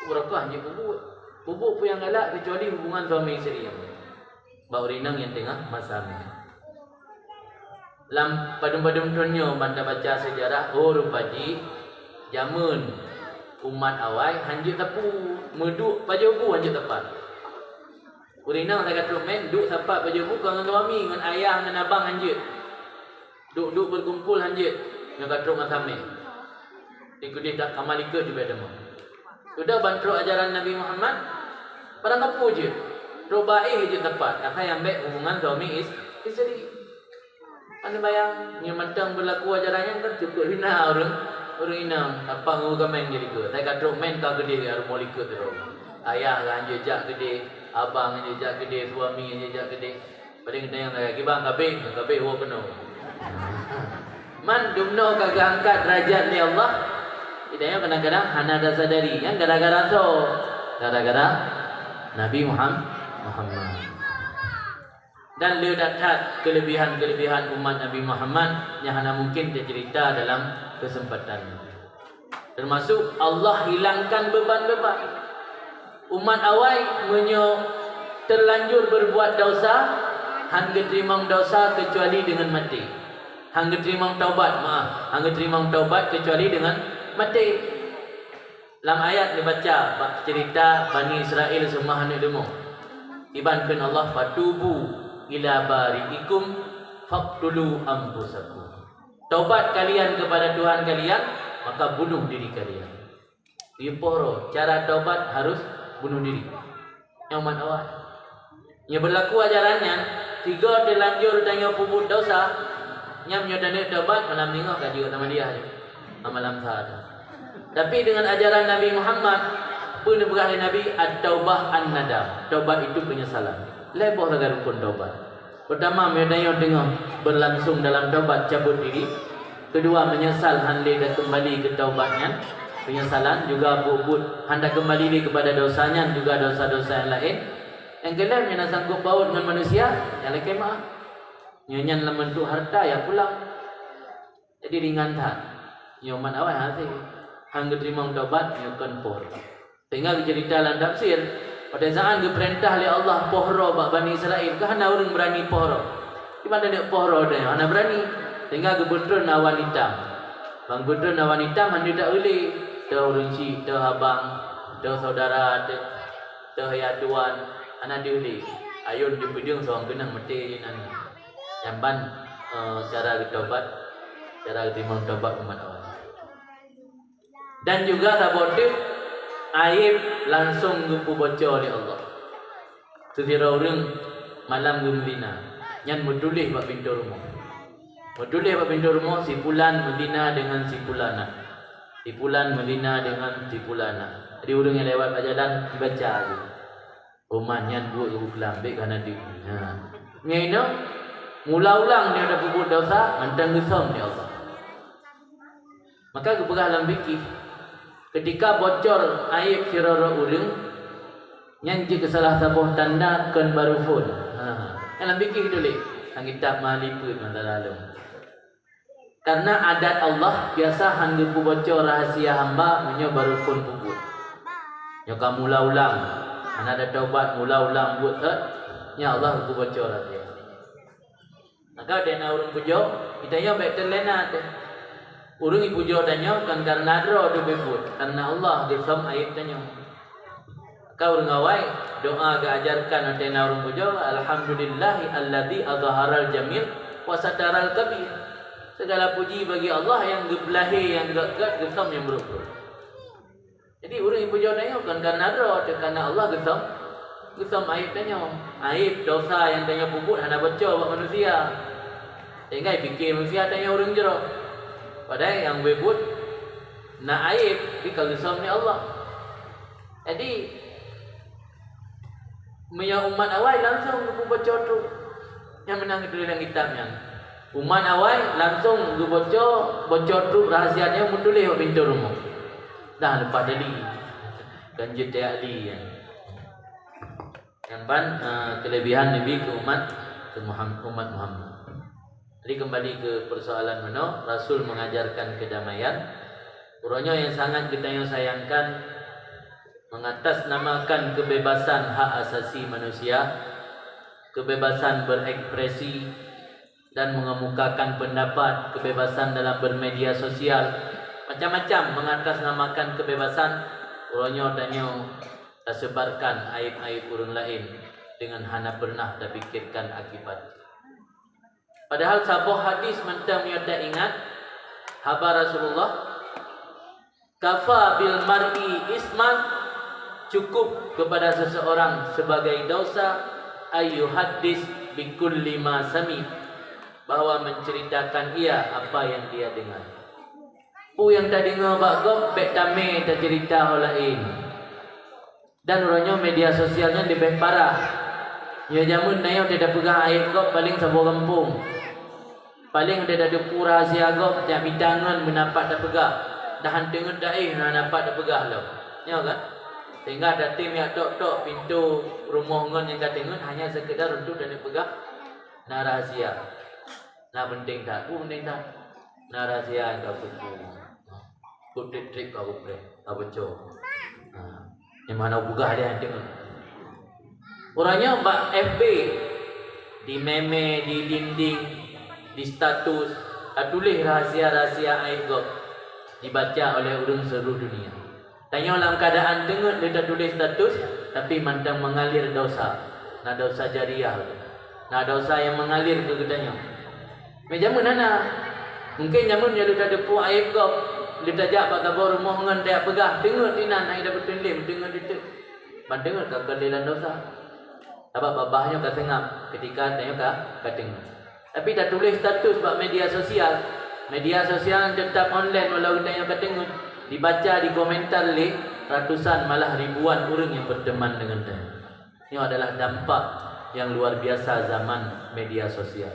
Beureukat jipeubuet. Peubuet peue nyang galak keucuali hubungan suami isteri nyang baik. Bak ureuëng inong nyang teungoh masa hamil. Lam padum-padum thon nyoe ban tabaca seujarah, oh rupa jih jameun umat awai hanjeuet sapeue, meuduek pajoh bu hanjeuet sapat. Ureuëng inong asai ka trok men, duek sapat pajoh bu kon ngon suami, ngon ayah, ngon abang hanjeuet. Duek-duek berkumpul hanjeuet, nyoe ka trok masa hamil. Dikeudeh that kama likot jubeh teuma. Sudah ban trok ajaran Nabi Muhammad, padang kapu jeuet. Trok bak éh jeuet sapat, asai ambek hubungan suami is-, isteri. Anda bayang, nyoe mantong beulaku ajaran nyan kan cukup hina ureuëng, ureuëng inong, apa ngon kaméng jadi ke. Asai ka trok men ka keudeh ya rumoh likot tu. Ayah kan jejak keudeh, abang jejak keudeh, suami jejak keudeh. Paling geutanyoe lagèe kiban kabeh, kabeh woe keunoe. Man dumnoe ka geuangkat derajat lé Allah, geutanyoe kadang-kadang hana tasadari. Nyan gara-gara soe? Gara-gara Nabi Muham-, Muhammad. Dan le that-that keulebihan-keulebihan umat Nabi Muhammad nyang hana mungkin teuceurita dalam keuseumpatan nyoe. Teumasok Allah hilangkan beuban-beuban. Umat awai meunyoe teulanjur beureubuat desya, han geuteurimong desya keucuali deungon maté. Han geuteurimong taubat, meu'ah, han geuteurimong taubat keucuali deungon maté. Lam ayat neubaca bak ceurita Bani Israel seumah aneuk leumo. Iban kheun Allah, "Fatubu ila bari'ikum faqtulu anfusakum." Taubat kalian kepada Tuhan kalian, maka bunuh diri kalian. Di poro, cara taubat harus bunuh diri. Nyang umat awai. Nyang beulaku ajaran nyan, Sigoe teulanjur tanyoe peubuet desya, nyan meunyoe taneuk tobat, malam singoh ka jeuet sama dia. Malam sa tu. Tapi dengan ajaran Nabi Muhammad, peue neupeugah lé Nabi, "At-taubah an-nadam." Tobat itu penyesalan. Lhèe boh lagèe rukun tobat. Pertama, meunyoe tanyoe teungoh berlangsung dalam tobat, cabut diri. Kedua, menyesal han lé takeumbali keu tobat nyan. Penyesalan juga buet-buet han takeumbali lé kepada dosa nyan, juga dosa-dosa nyang laén. Nyang keulhèe, meunyoe na sangkut paut ngon manusia, ya lakèe meu'ah. Nyoe nyan lam beuntuk harta, ya pulang. Jadi ringan that. Nyoe umat awai hase. Han geuteurimong tobat, nyoe kon poh. Sehingga geuceurita lam tafsir, pada saat geupeurintah lé Allah poh droe bak Bani Israel, ka hana ureueng beurani poh droe. Di mana neuk poh droe teuh, hana beurani. Sehingga geubeutreun awan itam. Ban geubeutrön awan itam, han deuh taeu lé. Teuh ureueng chik, teuh abang, teuh saudara, teuh, teuh ayah tuan, hana deuh lé. Ayôn teupeudeueng sawang keunong maté inan. Nyan ban, eh, cara geutobat, cara geuteurimong tobat umat awai. Dan juga saboh teuk, aéb langsong geupeuboco lé Allah. Sidroe ureueng malam geumeuzina, nyan meutuléh bak pintoe rumoh. Meutuléh bak pintoe rumoh, "Si fulan meuzina deungon si fulanah. Si fulan meuzina deungon si fulanah." Jadi ureueng nyang lewat bak jalan, jibaca laju. Umat nyan buet geupeuklam, bèk ka na deuh. Ha. Nyan inoe, meuulang-ulang nyoe tapeubuet desya, mantong geusöm lé Allah. Maka geupeugah lam fikih, keutika bocor aéb sidroe ureueng, nyan jeuet keu salah saboh tanda kon barô phon. Ha. Nyan lam fikih tuléh, lam kitab Mahalipeu masa lalu. Karena adat Allah biasa han geupeuboco rahasia hamba meunyoe barô phon peubuet. Nyoe ka meuulang-ulang, hana ada taubat, meuulang-ulang buet thot, nyan Allah geupeuboco rahasia. Maka watèe na ureueng pujoe, geutanyoe bèk teulena teuh. Ureueng jipujoe tanyoe kon kareuna droe teuh beubuet, kareuna Allah geusöm aéb tanyoe. Ka ureueng awai, doa geuajarkan watèe na ureueng pujoe, "Alhamdulillahi alladzi azharal jamil wa sataral kabir." Segala puji bagi Allah nyang geupeulahé nyang gèt-gèt, geusöm nyang brôk-brôk. Jadi, ureueng jipujoe tanyoe kon kareuna droe, teuh kareuna Allah geusöm, geusöm aéb tanyoe. Aéb dosa nyang tanyoe peubuet hana boco bak manusia. Sehingga jipike manusia tanyoe ureueng jroh. Padahai nyang beubuet na aéb, tapi ka geusöm lé Allah. Jadi, meunyoe umat awai langsong geupeuboco trok. Nyang meunan geutuléh lam kitab nyan. Umat awai langsong geuboco, boco trok rahasia nyan meutuléh bak pintoe rumoh. Dah leupah tadi. Kan jeuet tajak li nyan. Nyan ban, eh, keulebihan Nabi keu umat, keu Muham-, umat Muhammad. Jadi kembali ke persoalan meunoe, Rasul mengajarkan kedamaian. Uroe nyoe nyang sangat geutanyoe sayangkan, mengatasnamakan kebebasan hak asasi manusia, kebebasan berekspresi dan mengemukakan pendapat, kebebasan dalam bermedia sosial, macam-macam mengatasnamakan kebebasan, uroe nyoe tanyoe tasebarkan aib-aib ureueng laén dengan hana pernah tapikirkan akibat. Padahal saboh hadis mantong meunyoe taingat haba Rasulullah, "Kafa bil mar'i isman," cukup kepada seseorang sebagai dosa, "ayyuhaddis bikulli ma sami," bahwa menceritakan ia apa yang dia dengar. Peue nyang tadeungoe bak gob bèk tamé taceurita ho laén. Dan uroe nyoe media sosial nyan leubeh parah. Nyoe jameun na nyang tapeugah aib gob paleng saboh gampông. Paleng watèe tateupeue rahasia gob, tajak mita ngon meunapat tapeugah. Dah han teungeut taéh meunapat tapeugah lom. Nyoe kan? Sehingga tatem jak tok-tok pintoe rumoh ngon nyang ka teungeut hanya sekedar untuk taneuk peugah na rahasia. Na penting that, peue penting that. Na rahasia nyang ka kupeue. Kutrik-trik ka kupreh, ka boco. Ha. Nyang mana peugah dia tengok. Uroe nyoe bak F B, di meme, di dinding, di status, tatuléh rahasia-rahasia aib gob, dibaca oleh ureueng seluruh dunia. Tanyoe lam keuadaan teungeut lheueh tatuléh status, tapi mantong mengalir dosa. Na dosa jariah, na dosa nyang mengalir keu geutanyoe. Mé jameun hana. Mungken jameun nyoe lheueh tateupeue aib gob, lheueh tajak bak saboh rumoh ngon tajak peugah, teungeut inan, hai dapeuteun lé, teungeut diteuk. Ban teungeut ka keu lé lam dosa. Sabab babah nyoe ka seungab ketika tanyoe ka, ka teungeut. Tapi tatuléh status bak media sosial, media sosial teutap online walau tanyoe ka teungeut, dibaca, dikomentar lé ratusan malah ribuan ureuëng nyang berteman deungon tanyoe. Nyoe adalah dampak nyang luar biasa zaman media sosial.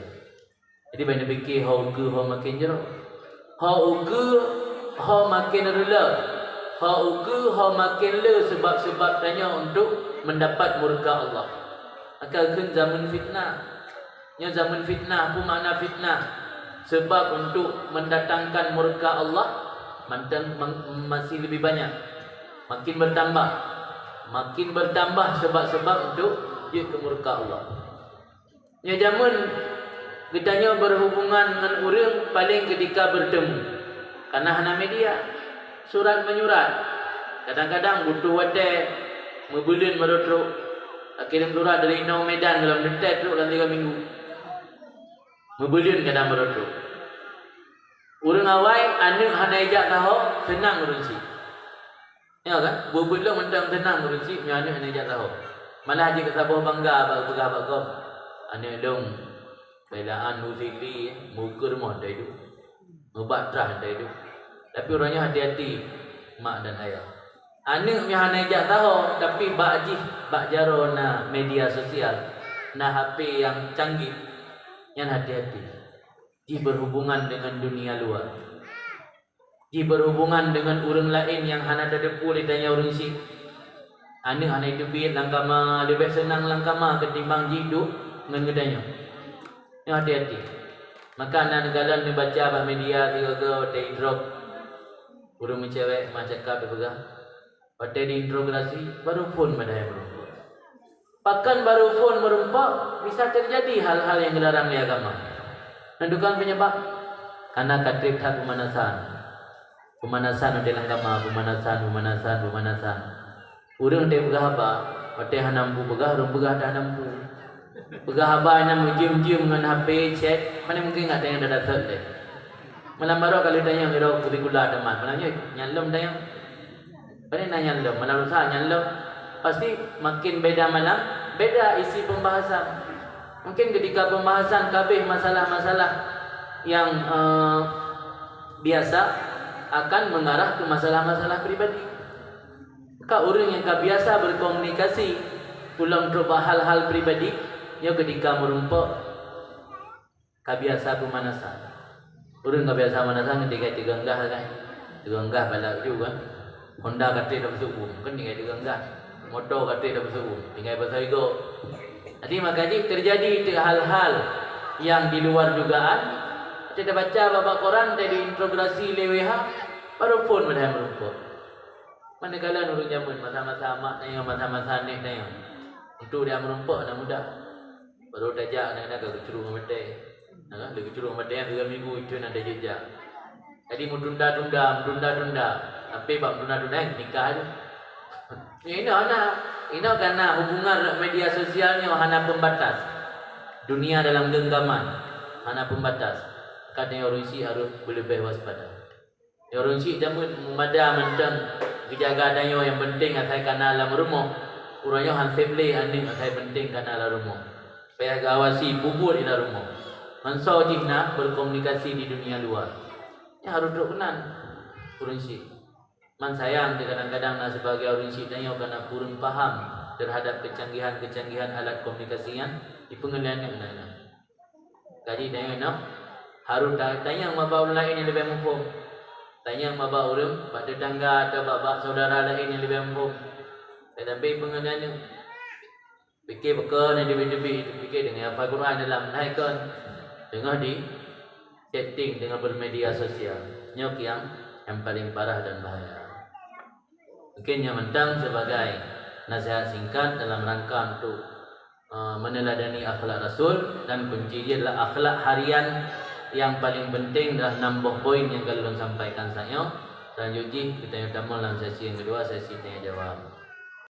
Jadi, bak neupike ho ukeue ho maken jroh. Ho ukeue ho maken reuloh. Ho ukeue ho maken le seubab-seubab tanyoe untuk mendapat murka Allah. Maka kheun zaman fitnah. Nyoe zaman fitnah, peue makna fitnah? Sebab untuk mendatangkan murka Allah mantong meng-, masih lebih banyak. Makin bertambah. Makin bertambah sebab-sebab untuk jeuet keu murka Allah. Nyoe jameun geutanyoe berhubungan ngon ureuëng paleng ketika bertemu, karena hana media, surat menyurat. Kadang-kadang butuh watée meubuleuen baru trok. Akhirnya surat dari Inong Medan dalam detek trok dalam tiga minggu. Meubuleuen kadang baru trok. Ureuëng awai, aneuëk hana ijak saho, seunang ureuëng syiek. Ya kan? Buet-buet lom mantong seunang ureuëng syiek meunyoe aneuëk hana ijak saho. Malah jeuet keu saboh bangga bak peugah bak gob. Aneuëk lôn, beulaan u Sigli, meukeue rumoh teuduek. Meubat trah teuduek. Tapi uroe nyoe hati-hati mak dan ayah. Aneuëk meunyoe hana ijak saho, tapi bak jih, bak jaroe na media sosial, na H P nyang canggih, nyan hati-hati. Jih berhubungan dengan dunia luar. Jih berhubungan dengan ureuëng laén nyang hana tateupeue lé tanyoe ureuëng syiek. Aneuëk hana jiteubiet lam kama, leubeh seunang lam kama ketimbang jih duek ngon geutanyoe. Nyoe hati-hati. Maka na neukalon neubaca bak media sigoe-goe watée idrop. Ureuëng meucewek ma cakap dipeugah. Watée diinterogasi, baru phon padahai meurumpok. Pakon baru phon meurumpok, bisa teujadi hal-hal nyang geularang lé agama. Nyan dukon peunyeubab, karena ka treb that peumanasan. Peumanasan watée lam kama, peumanasan, peumanasan, peumanasan. Ureuëng watée peugah haba, watée hana mampu peugah, ureuëng peugah that hana mampu. Peugah haba nyang meujeuem-jeuem ngon H P, chat, mana mungkin ngat nyang dada thot deh. Malam baroe ka lheueh tanyong sidroe putih gula teuma, malam nyoe nyan lom tanyong. Pane na nyan lom, malam lusa nyan lom. Pasti makin beda malam, beda isi pembahasan. Mungkin ketika pembahasan kabeh masalah-masalah yang, eh, biasa akan mengarah ke masalah-masalah pribadi. Ka ureuëng nyang ka biasa berkomunikasi ulôn trok bak hal-hal pribadi, nyoe ketika meurumpok ka biasa peumanasan. Ureuëng ka biasa manasan ngon tinggai tiga enggah kan. Tiga enggah balak ju kan. Honda ka treb dak beuseubu, kan tinggai tiga enggah. Moto ka treb dak beuseubu, tinggai pasal igo. Jadi maka jih terjadi itu hal-hal yang di luar dugaan. Kita baca bak Quran, tadi diinterogasi lé W H, baru phon padahai meurumpok. Manakala ureuëng jameun masa-masa mak tanyoe, masa-masa neh tanyoe, untuk dia meurumpok hana mudah. Baru tajak na ka geucurong maté. Na ka geucurong maté tiga minggu itu na tajak. Jadi meutunda-tunda, meutunda-tunda. Sampai bak meutunda-tunda nikah tu. Inoe na, inoe karena hubungan media sosial nyoe hana pembatas. Dunia dalam genggaman, hana pembatas. Kadang ureuëng syiek harus beuleubeh waspada. Ureuëng syiek jameun meumada mantong geujaga tanyoe, nyang penting asai kana lam rumoh. Uroe nyoe han seb lé aneuëk, asai penting kana lam rumoh. Payah geuawasi bubuet di lam rumoh. Manso jih na berkomunikasi di dunia luar. Nyan harus trok keunan ureuëng syiek. Man sayang teuh kadang-kadang na sibagai ureuëng syiek tanyoe kana kureueng paham terhadap kecanggihan-kecanggihan alat komunikasi nyan, dipeungeuleueh aneuëk na. Jadi tanyoe nyoe harôh ta-, tanyong bak ureuëng laén nyang leubeh muphom. Tanyong bak ureuëng, bak tetangga atau bak, bak saudara laén nyang leubeh muphom. Sampai peungeut aneuëk. Pike pakon nyang teubiet-teubiet, pike deungon hafal Quran dalam, hai kon. Deungoh di chatting, deungoh bermedia sosial. Nyoe nyang, nyang paling parah dan bahaya. Mungkin nyoe mantong sebagai nasihat singkat dalam rangka untuk eh, meneladani akhlak Rasul, dan kunci jih adalah akhlak harian. Yang paling penting adalah enam boh poin nyang ka lôn sampaikan saat nyoe. Selanjut jih, geutanyoe tamong lam sesi nyang kedua, sesi tanya jawab.